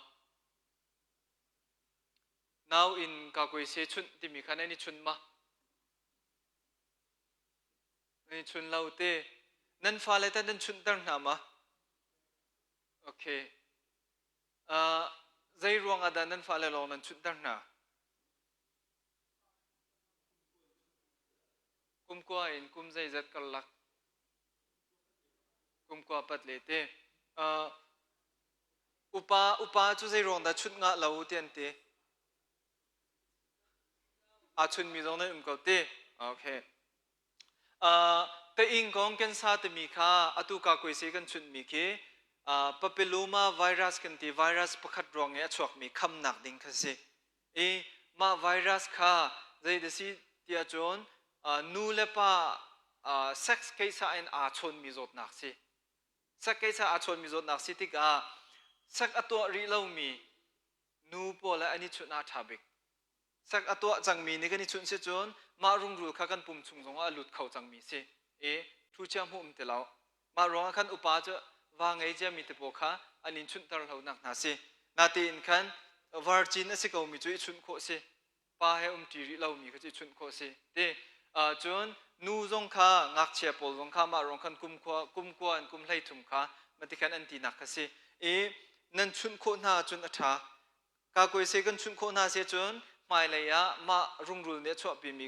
Nau in kakuaise chunh timi kha nan i chun ma? Nan i chun lo te. Nan fale tah nan chunhter hna ma? Okay. Uh, zei ruang ah dah nan fale lawng nan chunhter hna? Kum kua in kum zeizat karlak? Kum kua pat le te. Uh, Upa upa cu zei ruang dah chunh ngah lo ti an ti. Aa chunmi zong nan um ko ti. Okay. Uh, Taing kong cancer timi kha atu ka kuaisi kan chunhmi khi uh, papilloma virus kan ti virus pakhat ruang i a chuakmi khamnak ding kha si. I mah virus kha zei da si tiah cun uh, nu le pa uh, sex keisa in aa chawnmi zawtnak si. Sakkeisa aa chawnmi zawtnak si tikah sak a tuah rih lomi nu pawl ah an i chunh ah a ṭha bik. Sak a tuah cangmi nih kan i chunh si cun mah rungrul kha kan pum chung zongah a lut kho cangmi si i thu chia hmuh um ti lo. Mah ruangah khan upa cu va ngei ciami te pawl kha an in chunhter lonak hna si. Natein khan virgin a si komi cu i chunh khawh si. Pa he umṭi rih lomi kha cu i chunh khawh a si. Ti cun nu zong kha ngakchia pawl zong kha mah ruang khan kum khua kum kua in kum 13 kha mati khan an tinak kha si. I nan chunh khawh hna cun a ṭha. Kakuaise kan chunh khawh hna si cun hmailei ah mah rungrul nih a chuahpimi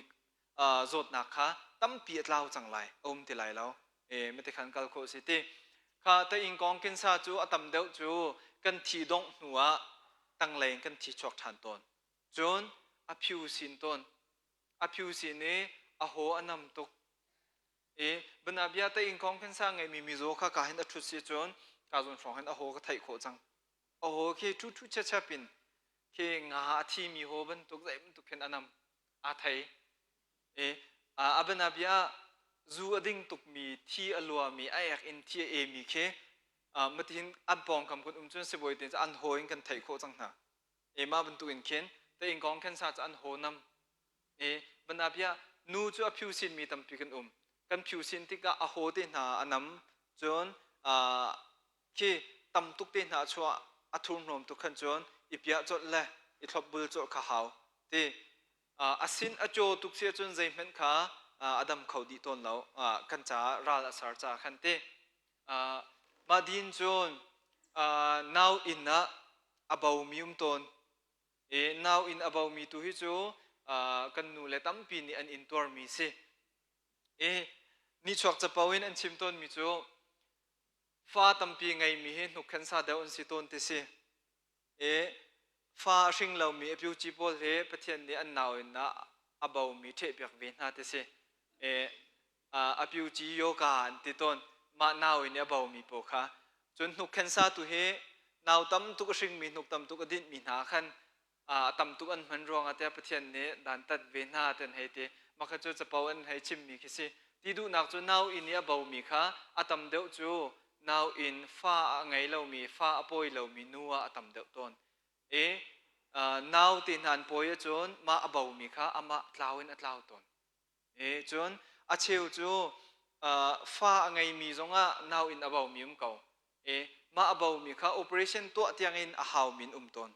zawtnak kha tampi a tlau cang lai, a um ti lai lo. E mati khan kal khawh si ti. Kha ta ingkong kinsa cu a tam deuh cu kan thi dongh hnu ah tanglei in kan thi chuak ṭhan tawn. Cun a phiu sin tawn. A phiu sin i a haw a nam tuk. I banabia te ingkong khin sa ngeimi mizaw kha ka hin a ṭhut si cun ka zawn hrawng hin a haw ka theih khawh cang. A haw khi ṭhu ṭhu chep in khi nga a thimi haw bantuk zei bantuk khin a nam. Aa thei. I a banabia zu a ding tukmi, thi a luami, a ek in thi a emi khi matihin an pawngkam kun um cun sibawi te an haw in kan theih khawh cang hna. Emah bantuk in khin te ingkong khen sa cu an haw nam. E banabia nu cu a phiu sin mi tampi kan um. Kan phiu sin tikah a haw te hna a nam cun khi tam tuk te hna chuah a thurhnawm tuk khan cun i piah colh le i thlopbul colh kha hau ti a sin a caw tuk si cun zeihmanh kha a dam kho dih tawn lo kan caah ral a ser ca khan ti Mah din cun nau inn ah a bomi um tawn. I nau inn a bomi tu hi cu kan nu le tampi nih an intuarmi si. I nichuak capo in an chim tawnmi cu fa tampi ngeimi hi hnukkhen sa deuh an si tawn ti si. I fa a hring lomi a piuci pawl hi Pathian nih an nau inn ah a bomi ṭhehpiak ve hna ti si. I a piuci yoga an ti tawn. Mah nau in a bomi pawl kha. Cun hnuk sa tu hi nau tam tuk a hringmi hnuk tam tuk a dinhmi hna khan a tam tuk an hman ruangah tiah Pathian nih dantat ve hna ti an hei ti. Mah kha cu capo an hei chimmi khi si. Ti duhnak cu nau inn i a bomi kha a tam deuh cu nau inn fa a ngei lomi, fa a pawi lomi nu ah a tam deuh tawn. I nau te hna an pawi ahcun mah a bomi kha amah tlau in a tlau tawn. E cun a cheu cu fa a ngeimi zongah nau inn a bomi um ko. E mah a bomi kha operation tuah tiangin a haumi an um tawn.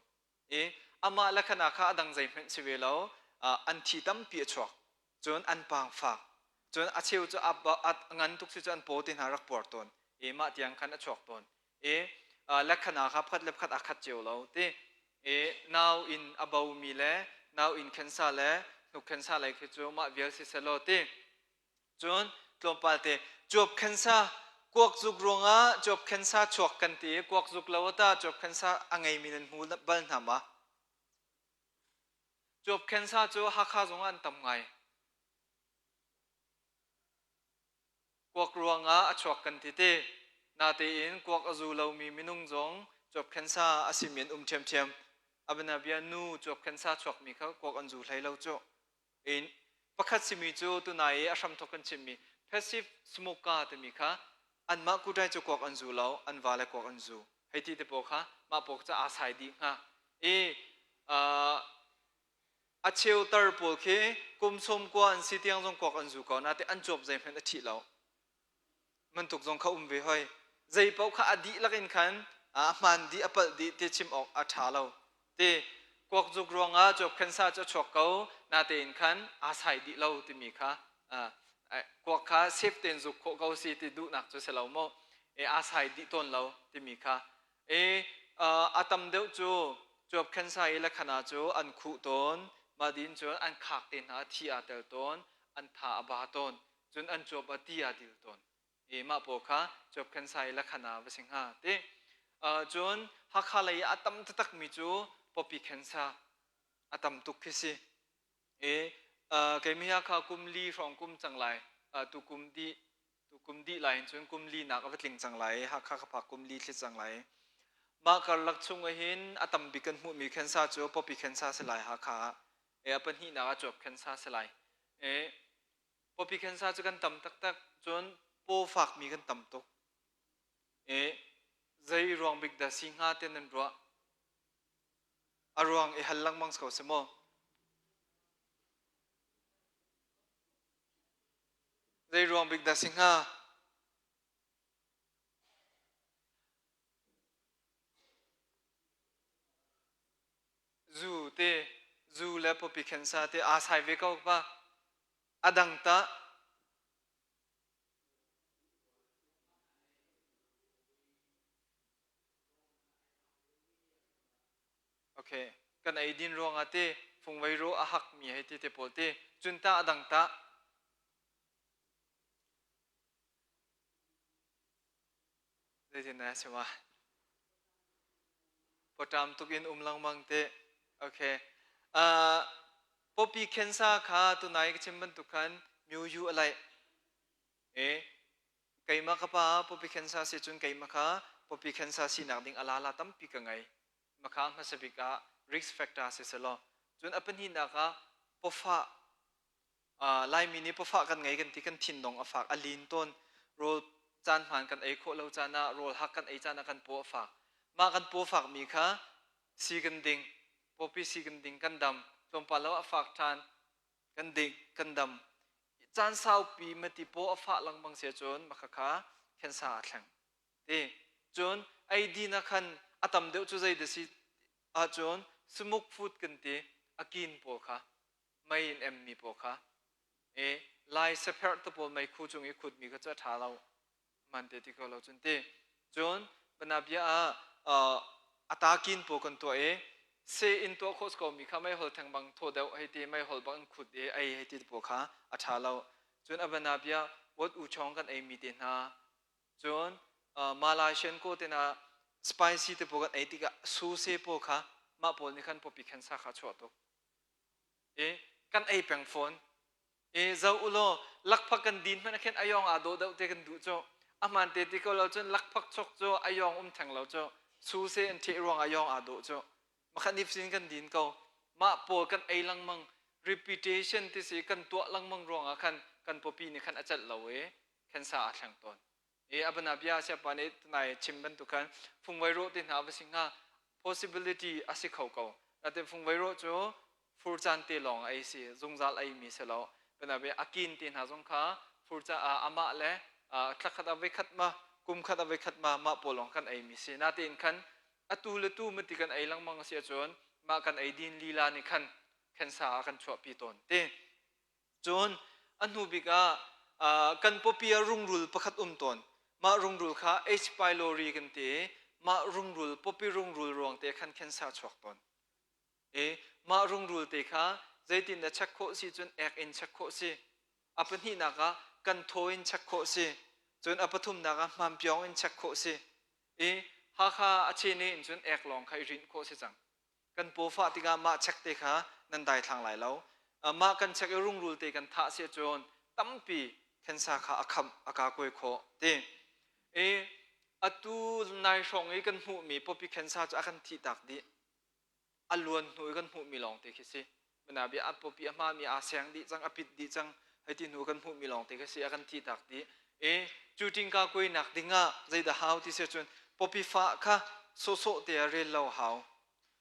E amah le khana kha a dang zeihmanh si ve lo an thi tampi a chuak. Cun an paang fak. Cun a cheu cu a ngan tuk si cu an paw te hna rak puar tawn. I mah tiang khan a chuak tawn. I lekhana kha pakhat le pakhat aa khat cio lo ti. I nau in a bomi le nau in khensa le hnuk khensa lei khi cu mah vial si selaw ti. Cun tlawmpal te cuap khensa kuak zuk ruangah cuap khensa chuak kan ti i kuak zuk lo ta cuap khensa a ngeimi nan hmu bal hna ma? Cuap khensa cu Hakha zongah an tam ngai. Kuak ruangah a chuak kan ti te. Natein kuak a zu lomi minung zong cuap khensa a simi an um ṭhiamṭhiam. Abanabia nu cuap khensa chuakmi kha kuak an zu hlei lo cu. In pakhat simi cu tunai i a hramthok kan chimmi passive smoker timi kha anmah kutai cu kuak an zu lo, an va le kuak an zu. Hei ti te pawl kha mah pawl ca aa sai dih hnga. I uh, a cheu tar pawl khi kum sawm kua an si tiang zong kuak an zu ko nate an cuap zeihmanh a ṭhih lo mantuk zong kha um ve hoi zei paoh kha a dihlak in khan a hmaan dih a palh dih ti chim awk a ṭha lo ti kuak zuk ruangah cuap khensa cu a chuak ko natein khan aa sai dih lo timi kha kuak kha safe tein zuk khawh ko si ti duhnak cu si lo maw e aa sai dih tawn lo timi kha E a tam deuh cu cuap khensa i lekhana cu an khuh tawn. Mah din cun an khak te hna thi aa tel tawn, an tha a ba tawn, cun an cuap ah ti aa dil tawn. E mah pawl kha cuap khensa i lekhana va si hnga ti. Cun Hakha lei ah a tam taktak mi cu pawpi khensa a tam tuk khi si. E keimi Hakha kum li hrawng kum cang lai. Tu kum dih Tu kum dih lai in cun kum li nak a va tling cang lai i Hakha ka phak kum li thli cang lai. Mah karlak chung ahhin a tam bik kan hmuhmi khensa cu pawpi khensa si lai Hakha ah. E a pahnihnak ah cuap khensa si lai. E pawpi khensa cu kan tam taktak cun paw fakmi kan tam tuk. E zei ruang bik dah si hnga te nan ruah? A ruang i hal lengmang ko si maw? Zei ruang bik dah si hnga? Zu te, zu le pawpi khensa te aa sai ve ko pa. A dang tah Okay. Kan eidin ruangah te fungvei ro a hak mi hei ti te pawl te cun tah a dang tah zeitin na si ma pawṭam tuk in um lengmang te okay uh, popi khensa kha tunai ka chim bantuk khan myu yu alai e keimah ka pa popi khensa si cun keimah kha popi khensa sinak ding alala tampi ka ngei makha hmasa bik ah risk factor si selaw cun a pahnihnak ah pawfah Laimi nih pawfah kan ngei kan ti kan thin dong a fak a lin tawn rawl caan hmaan kan ei khawh lo caan ah rawl hak kan ei caan ah kan paw a fak mah kan paw fak mi kha si kan ding pawpi si kan ding kan dam tlawmpal lo a fak ṭhan kan ding kan dam caan saupi mati paw a fah lengmang sia cun maka kha khensa a thleng ti cun eidin ah khan a tam deuh cu zei dah si ahcun smoke food kan ti a kin pawl kha mei in emmi pawl kha e lai sepherh te pawl meikhu cung i khutmi kha cu a ṭha lo man te ti ko lo cun ti cun banabia ah a takin pawl kan tuah i se in tuah khawh ko mi kha meihol theng bang thaw deuh hei ti meihol bang in khut i ei hei ti pawl kha a ṭha lo cun a banabia wat u chong kan ei mi te hna Cun Malaysian ko te hna spicy te pawl kan ei tikah suse pawl kha mah pawl nih khan pawpi khensa kha a chuah tuk. I kan ei peng fawn. I zo ulaw lakphak kan din hmanh ah khin ayong aa dawh deuh te kan duh cu. A hmaan te ti ko lo cun lakphak chok cu ayong um theng lo cu. Suse an ṭheh ruang ayong aa dawh cu. Makhat nifsin kan din ko. Mah pawl kan ei lengmang repetition ti si kan tuah lengmang ruangah khan kan pawpi nih khan a celh lo i khensa aa thleng tawn. I abana bia siapa nih tunai chim bantuk khan fungvei rawh te hna va si hnga possibility a si kho ko. Natin fungvei rawh cu fur caan te lawng ei si zungzal ei mi si lo. Bana bia akin te hna zong kha fur ca amah le thlakhat a veikhat ma kum khat a veikhat ma mah pawl lawng kan ei mi si. Natin khan atu le tu mati kan ei lengmang a si ahcun mah kan ei din lila nih khan khensa a kan chuahpi tawn ti. Cun a hnu bik ah kan pawpi ah rungrul pakhat um tawn. Mah rungrul kha H. pylori kan ti i mah rungrul pawpi rungrul ruang te khan cancer chuak tawn. I mah rungrul te kha zeitin na check khawh si cun ek in check khawh si. A pahnihnak ah kan thaw in check khawh si. Cun a pathumnak ah hmanpiawng in check khawh si. I Hakha a chene in cun ek lawng kha i rinh khawh si cang. Kan paw fah tikah mah check te kha nan daithlang lai lo. Mah kan check i rungrul te kan thah si ahcun tampi cancer kha a khamh a ka kuai khawh ti. I atu nai hrawng i kan hmuhmi pawpi cancer cu a kan thih tak dih. A luan hnu i kan hmuhmi lawng te khi si. Mana bia a pawpi a hmami aa seng dih cang, a pit dih cang, hei ti hnu kan hmuhmi lawng te khi si, a kan thih tak dih. I cu tingka kuainak dingah zeidah hau ti si ahcun pawpi fah kha sawhsawh te ah rel lo hau.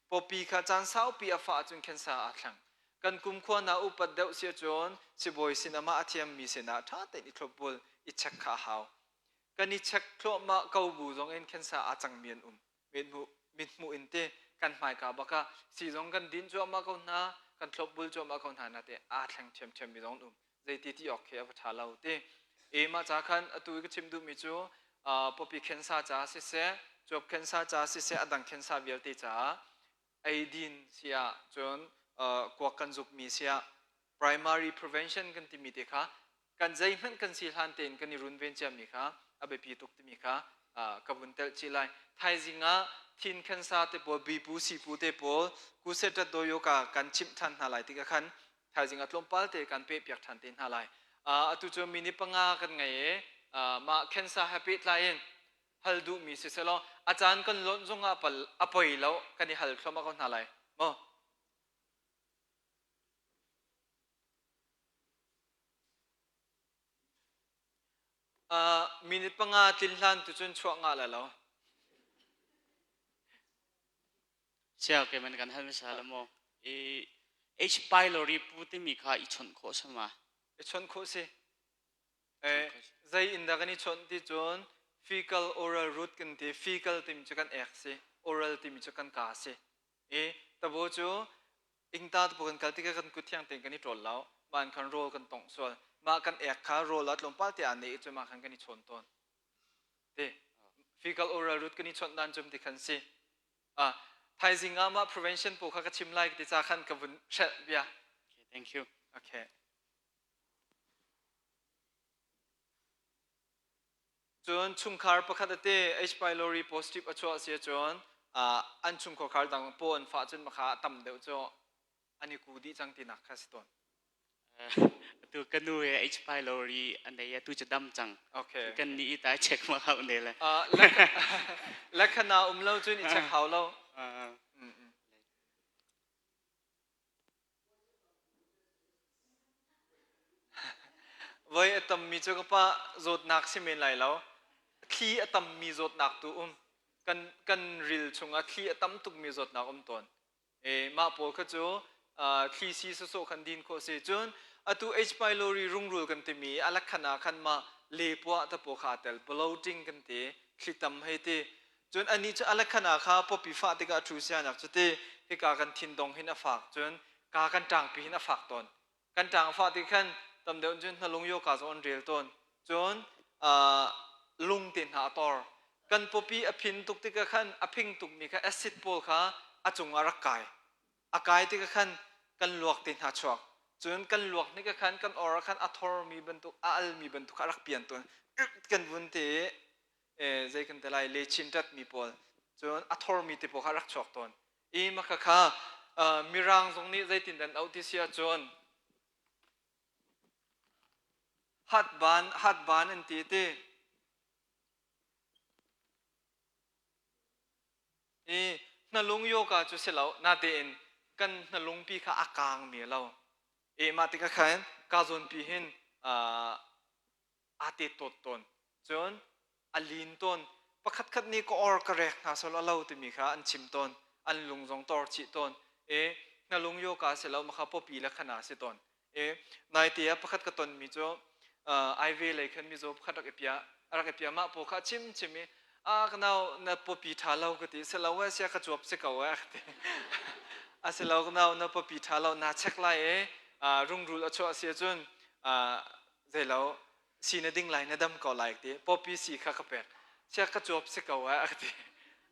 Pawpi kha caan saupi a fah ahcun cancer aa thleng. Kan kumkhua hna upat deuh si ahcun sibawi sin amah a thiammi sinah ṭha tein i thlopbul, i check kha a hau. Kan i check thluahmah ko bu zong in cancer aa cangmi an um. Mithmuh in te kan hmaika bak ah sii zong kan din cuahmah ko hna, kan thlopbul cuahmah ko hna na te aa thleng ṭhiamṭhiammi zong an um. Zeiti ti awk khi a va ṭha lo ti. E mah ca khan atu i ka chim duhmi cu pawpi cancer ca siseh, cuap cancer ca siseh, a dang cancer vialte caah eidin siah cun kuak kan zukmi siah primary prevention kan timi te kha kan zeihmanh kan si hlan tein kan i runven ciami kha a biapi tuk timi kha ka vun telh chih lai. Thaizing ah thin cancer te pawl, bipu sipu te pawl, kusetat doyoka kan chimh ṭhan hna lai tikah khan thaizing ah tlawmpal te kan peh piak ṭhan te hna lai. Atu cu minute panga kan ngei i mah cancer he pehtlai in hal duhmi si selaw a caan kan lonh zongah a poi lo kan i hal thluahmah ko hna lai maw? Minute panga tlin hlan tu cun chuah ngah la lo. Sia ke man kan hal masa la mo. I H pylori pu timi kha i chawnh khawh sama. I chawnh khawh si. Eh, zei in dah kan i chawnh ti cun fecal oral route kan ti. Fecal timi cu kan ek si. Oral timi cu kan ka si. I tabo cu ingta te kan kal tikah kan kut thiang tein kan i ṭawl lo. Mah in khan rawl kan tongh sual. Mah kan ek kha rawl ah tlawmpal te aa ne i cu mah khan kan i chawn tawn. Ti. Fecal oral route kan i chawnh dan cum ti khan si. Ah, thaizing ah mah prevention pawl kha ka chim lai ti ca khan ka vun hrelh bia. Okay, thank you. Okay. Cun chungkhar pakhat a te H. pylori positive a chuah si ahcun an chungkhar dang paw an fah cun makha tam deuh cu an i ku dih cang tinak kha si tawn. Atu ka nu he H. pylori an ei atu cu dam cang. Okay. Kan ni ta check ma hau ne le. Lekhana um lo cun i check hau lo. Voi a tammi cu ka pa zawtnak si men lai lo. Thli a tammi zawtnak tu um. Kan, kan ril chungah thli a tam tukmi zawtnak um tawn. E, mah pawl kha cu uh, thli si sawsawh khan din khawh si. Cun atu H. pylori rungrul kan timi a lakhan ah khan mah lepuah te pawl kha aa tel. Bloating kan ti. Thli tam hei ti. Cun anih cu a lekhan ah kha pawpi fah tikah a ṭhu sianak cu ti hika kan thindong hin a fak cun ka kan ṭangpi hin a fak tawn. Kan ṭang a fah ti khan tam deuh cun hnalung yoka zong an rel tawn. Cun uh, lung te hna a tor. Kan pawpi a phin tuk tikah khan a phing tukmi kha acid pawl kha a cungah rak kai. A kai tikah khan kan luak te hna chuak. Cun kan luak nik ah khan kan or ah khan a thormi bantuk a almi bantuk kha a rak pian tawn. Kan vun te i zei kan ti lai lechin ṭatmi pawl cun a thormi te pawl kha rak chuak tawn i maka kha mirang zong nih zeitin dan auh ti si ahcun hatban hatban an ti ti i hnalung yoga cu si lo natein kan hnalungpi kha a kaang mi lo i mah tikah khan ka zawnpi hin aa te tawt tawn. Cun a lin tawn. Pakhatkhat nih ka or ka rek hna sol a lo timi kha an chim tawn. An lung zong tor chih tawn. E hnalung yoka si lo makha popi le khana si tawn. E naite ah pakhat ka tonmi cu aive lei khan mizaw pakhat rak i pia rak i pia mah paw kha chim chim i a ka nau na popi tha lo ka ti si lo e sia ka cuap si ko e ka ti a si lo ka nau na popi tha lo na check lai e rungrul a chuah si ahcun zeilo. Si na ding lai na dam ko lai ti. Popi si kha ka pek. Sia ka cuap si ko eh a ka ti.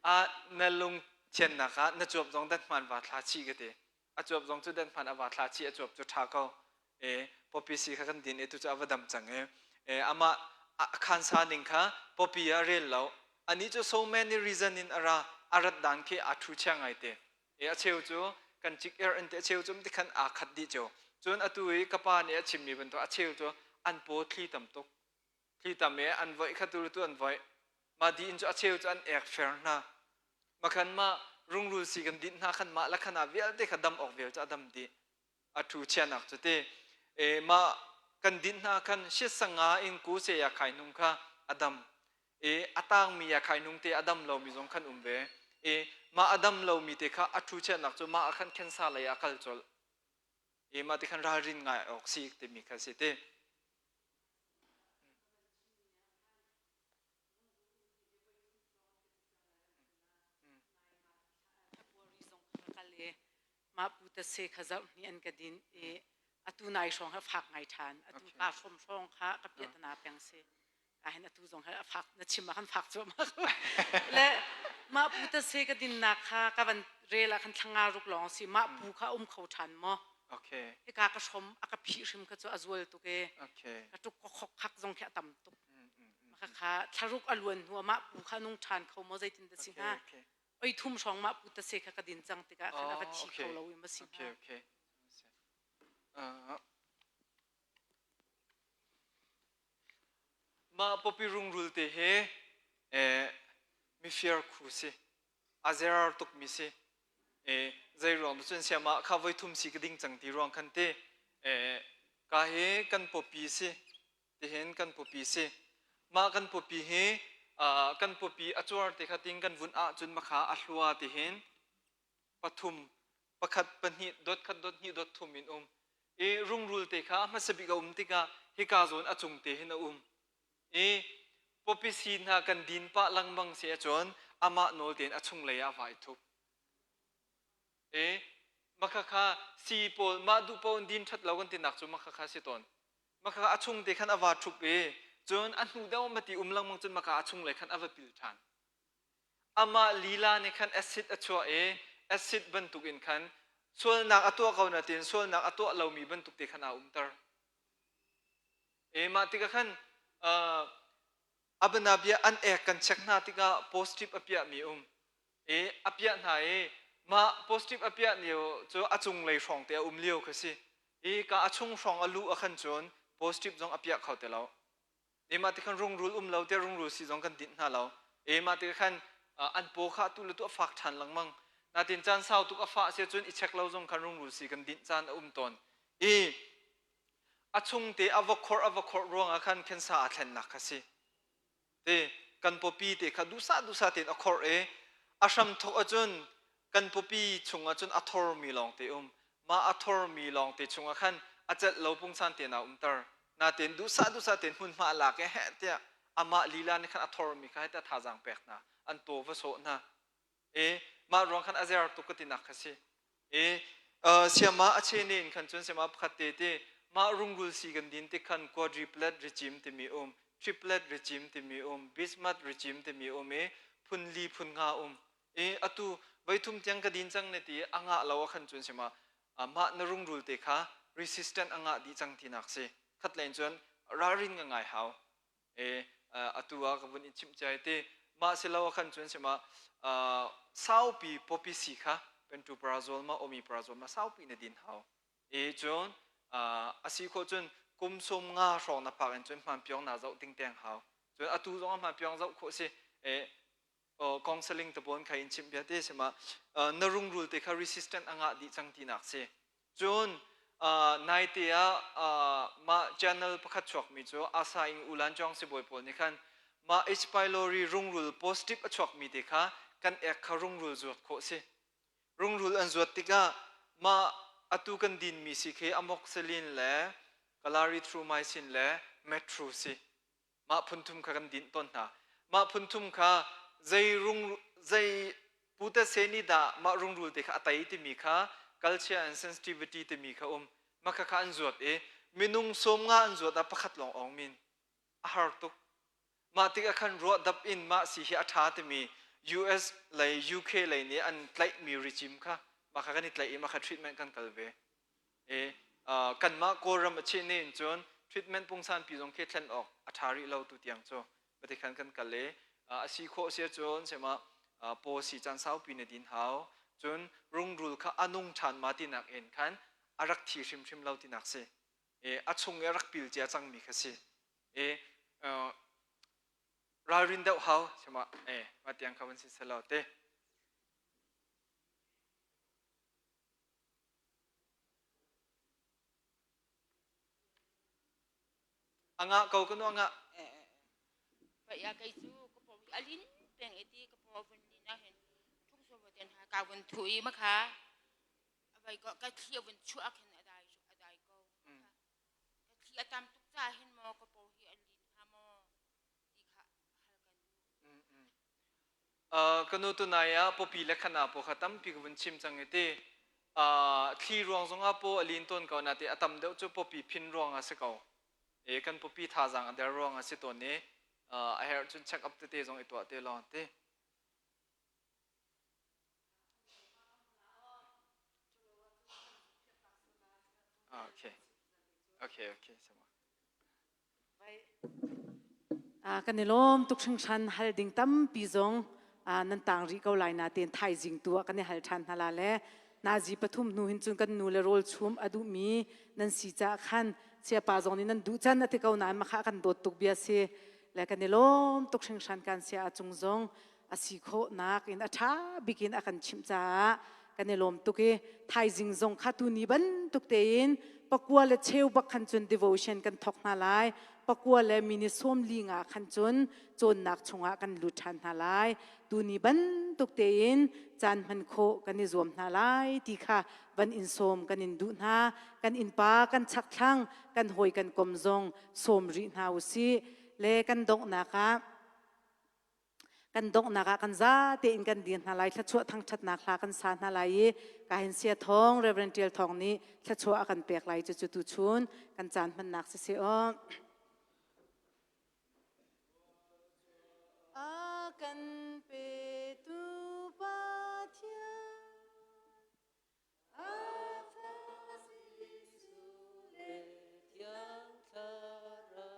A na lung thiannak ah na cuap zong dat hman va thla chih ka ti. A cuap zong cu dat hman a va thla chih a cuap cu ṭha ko. E popi si kha kan din e tu cu a va dam cang e. E amah a khansa ning kha popi ah rel lo. Anih cu so many reason in a ra. A rat dan khi aa ṭhu chia ngai te. E a cheu cu kan cik er in te a cheu cu ti khan aa khat dih cio. Cun atu i ka pa nih a chimmi bantuk a cheu cu an paw thli tam tuk. Thli tam i an voih kha tu tu an voih. Mah di in cu a cheu cu an ek fer hna. Makhan mah rungrul si kan dinh hna khan mah la khan ah vialte kha dam awk vial cu a dam dih. A thu chianak cu ti. E mah kan dinh hna khan shit sanga in ku se ya khai nung kha a dam. E a tangmi ya khai nung te a dam lomi zong khan um ve. E mah a dam lomi te kha a thu chianak cu mah ah khan khensa lei ah kal colh. E mah ti khan ralrin ngai awk si timi kha si ti. Kal i mah pu ta se kha zoh hni an ka din i atu nai hrawng ha fak ngai ṭhan atu ka hrom hrawng kha ka piatana peng si ka hin atu zong ha fak na chim ah khan fak cuahmah le mah pu ta se ka dinnak kha ka van rel ah khan thlanga ruk lawng si mah pu kha um kho ṭhan maw Okay. Hika ka hrom a ka phih hrim kha cu a zual tuk e. Okay. Ka tuk ka khok khak zong khi a tam tuk. Maka kha thlaruk a luan hnu mah pu kha nung ṭhan kho maw zeitin da si hnga. Okay. Oi thum hrawng mah pu ta se kha ka din cang tikah khan a va thi kho lo i ma si hnga. Okay, okay. Uh, mah popi rungrul te he eh, mifir khu si a zer tukmi si e zei ruang cun siama kha voi thum si ka ding cang ti ruang khan te e ka hi kan pawpi si tihin kan pawpi si mah kan pawpi hi kan pawpi a cuar te kha ting kan vun ah cun makha a hlua tihin pathum pakhat pahnih dot khat dot hnih dot thum in um i rungrul te kha hmasa bik a um tikah hika zawn a cung te hin a um i pawpi si hna kan din pah lengmang si ahcun amah nawl tein a chunglei ah vai thup. E makha kha si pawl mah duh paoh in din ṭhat lo kan tinak cu makha kha si tawn. Makha kha a chung te khan a va ṭhup i cun a hnu deuh ma ti um lengmang cun maka a chunglei khan a va pil ṭhan. Amah lila nih khan acid a chuah i acid bantuk in khan sualnak a tuah ko na tiin sualnak a tuah lomi bantuk te khan aa umter. E mah tikah khan uh, abana bia an ek kan check hna tikah positive a piahmi um. E a piah hna i mah positive a piah lio cu a cunglei hrawng te a um lio kha si. I ka a chung hrawng a luh a khan cun positive zong a piah kho te lo. E mah tikhan rungrul um lo te rungrul si zong kan dinh hna lo. E mah tikah khan an paw kha tu le tu a fak ṭhan lengmang. Natin caan sau tuk a fah si cun i check lo zong khan rungrul si kan dinh caan a um tawn. I a chungte a va khorh a va khorh ruangah khan khensa aa thlennak kha si te kan pawpi te kha duhsah duhsah tein a khorh i a hram thawk ahcun kan pawpi chungah cun a thormi lawng te um mah a thormi lawng te chungah khan a celh lo pungsan te na umter natein duhsah duhsah tein hmunhma a lak i heh tiah amah lila nih khan a thormi kha heh tiah thazaang pek hna an taw va sawh hna E mah ruang khan a zer tuk ka tinak kha si. E siama a che ne in khan cun siama pakhat te te mah rungrul si kan din tik khan quadruplet regime timi um, triplet regime timi um, bismuth regime timi um i phun li phun nga um. E atu voithum tiang ka din cang ne ti a ngah lo a khan cun siama mah na rungrul te kha resistant a ngah dih cang tinak si. Khat len cun ralrin nga ngai hau. E atu ah ka vun in chimh cia te mah silo khan cun sima saupi popi si kha pantoprazole ma omeprazole ma saupi na din hau e cun asi kho cun kum sum nga hrawng na phak in cun hman piong na zoh ting teng hau cun atu zong hman piong zoh khawh si e counseling te bon kha in chimh bia te sima na rungrul te kha resistant anga dih cang tinak si Cun naite ah mah channel pakhat chuakmi cu Asa ing Ulan Chong sibawi pawl nih khan mah H. pylori rungrul positive a chuakmi te kha kan ek kha rungrul zuat khawh si. Rungrul an zuat tikah mah atu kan dinmi si khi amoxicillin le clarithromycin le metro si. Mah phunthum kha kan dinh tawn hna. Mah phunthum kha zei rung zei putase nih dah mah rungrul te kha a tei timi kha culture and sensitivity timi kha um. Mah kha kha an zuat i minung sawm nga an zuat ah pakhat lawng awng min. A har tuk. Mah tikah khan ruahdap in mah si hi a ṭha timi US lei UK lei nih an tlaihmi regime kha mah kha kan i tlaih i mah kha treatment kan kal ve. E, uh, kanmah Kawlram a cheh ne in cun treatment pungsanpi zong khi thlen awk a ṭha rih lo tu tiang cu mati khan kan kal i uh, a si khawh si ahcun sema uh, paw si caan saupi na din hau cun rungrul kha a nung ṭhan ma tinak in khan a rak thi hrimhrim lo tinak si e, a chung i a rak pil cia cangmi kha si e, uh, ralrin deuh hau sema e ma tiang kha van si selo te A ngah ko ka nu a ngah. Paya kei cu ka paw hi alin peng iti ka paw vun lin ah hin thung so ten ha ka vun thu i makha avai ko ka thli vun chuah khin adai adai ko ka thli atam tuk ca hin mo ka paw hi alin ha mo ti kha hal kan du Ka nu tunai ah pawpi le khana paw kha tampi ka vun chim cang i ti. Thli ruang zongah paw a lin tawn ko na ti a tam deuh cu pawpi phin ruang ah si ko. E kan pawpi thazaang a der ruang ah si tawn i a herh cun check up tete zong i tuah te lawng ti. Okay. Okay, okay. Sama. Kan i lawm tuk hringhran hal ding tampi zong nan tang rih ko lai natein thaizing tu ah kan i hal ṭhan hna la le nazi pathum hnu hin cun kan nu le rawl chum a duhmi nan si caah khan siapa zong nih nan duh can a ti ko nain makha kan dawt tuk bia si le kan i lawm tuk hringhran kan sia a cung zong a si khawhnak in a ṭha bik in a kan chimh caah kan i lawm tuk i thaizing zong kha tuni bantuk tein pakua le cheu bak khan cun devotion kan thawk hna lai pakua le mini sawm li nga khan cun cawnnak chungah kan lut ṭhan hna lai tuni bantuk tein caan hman khawh kan i zuam hna lai ti kha van in sawm kan in duh hna kan innpa kan chakthlang kan hawi kan kom zong sawm rih hna u sih le kan donghnak ah kan donghnak ah kan za tein kan dir hna lai thluachuah thangṭhatnak hla kan sa hna lai i kahin sia thawng Reverend Tial Thawng nih thluachuah a kan pek lai cu cu tuchun kan caan hmannak si si aw a kan petu Pathian Thiang Thlarau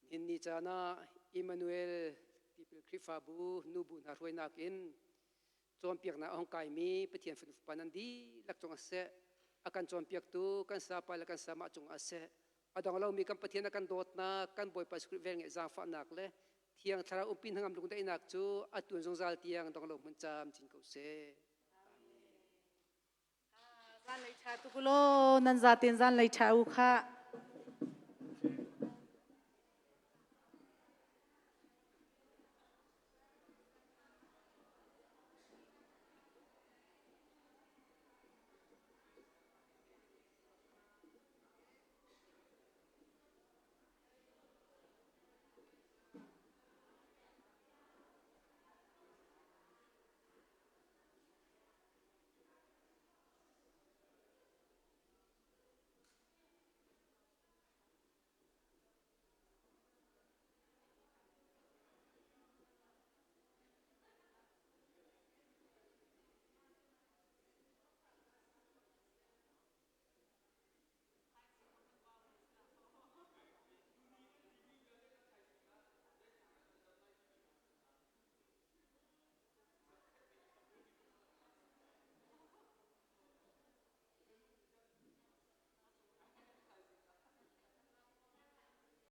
Nihin ni caan ah Emmanuel Tipil Khrihfabu nubu hna hruainak in cawnpiaknak a hung kaimi Pathian fapa nan dihlak cung ah siseh, a kan cawnpiaktu kan sapa le kan samah cung ah siseh, a dong lomi kan Pathian a kan dawtnak, kan Bawipa Jesuh Khrih velngeih zaangfahnak le Thiang Thlarau umpi hnangam lungdaihnak cu a tuan zungzal tiang dong lo hmun camcin ko seh. Zanlei ṭha tuk law nan zaten zanlei ṭha u khah.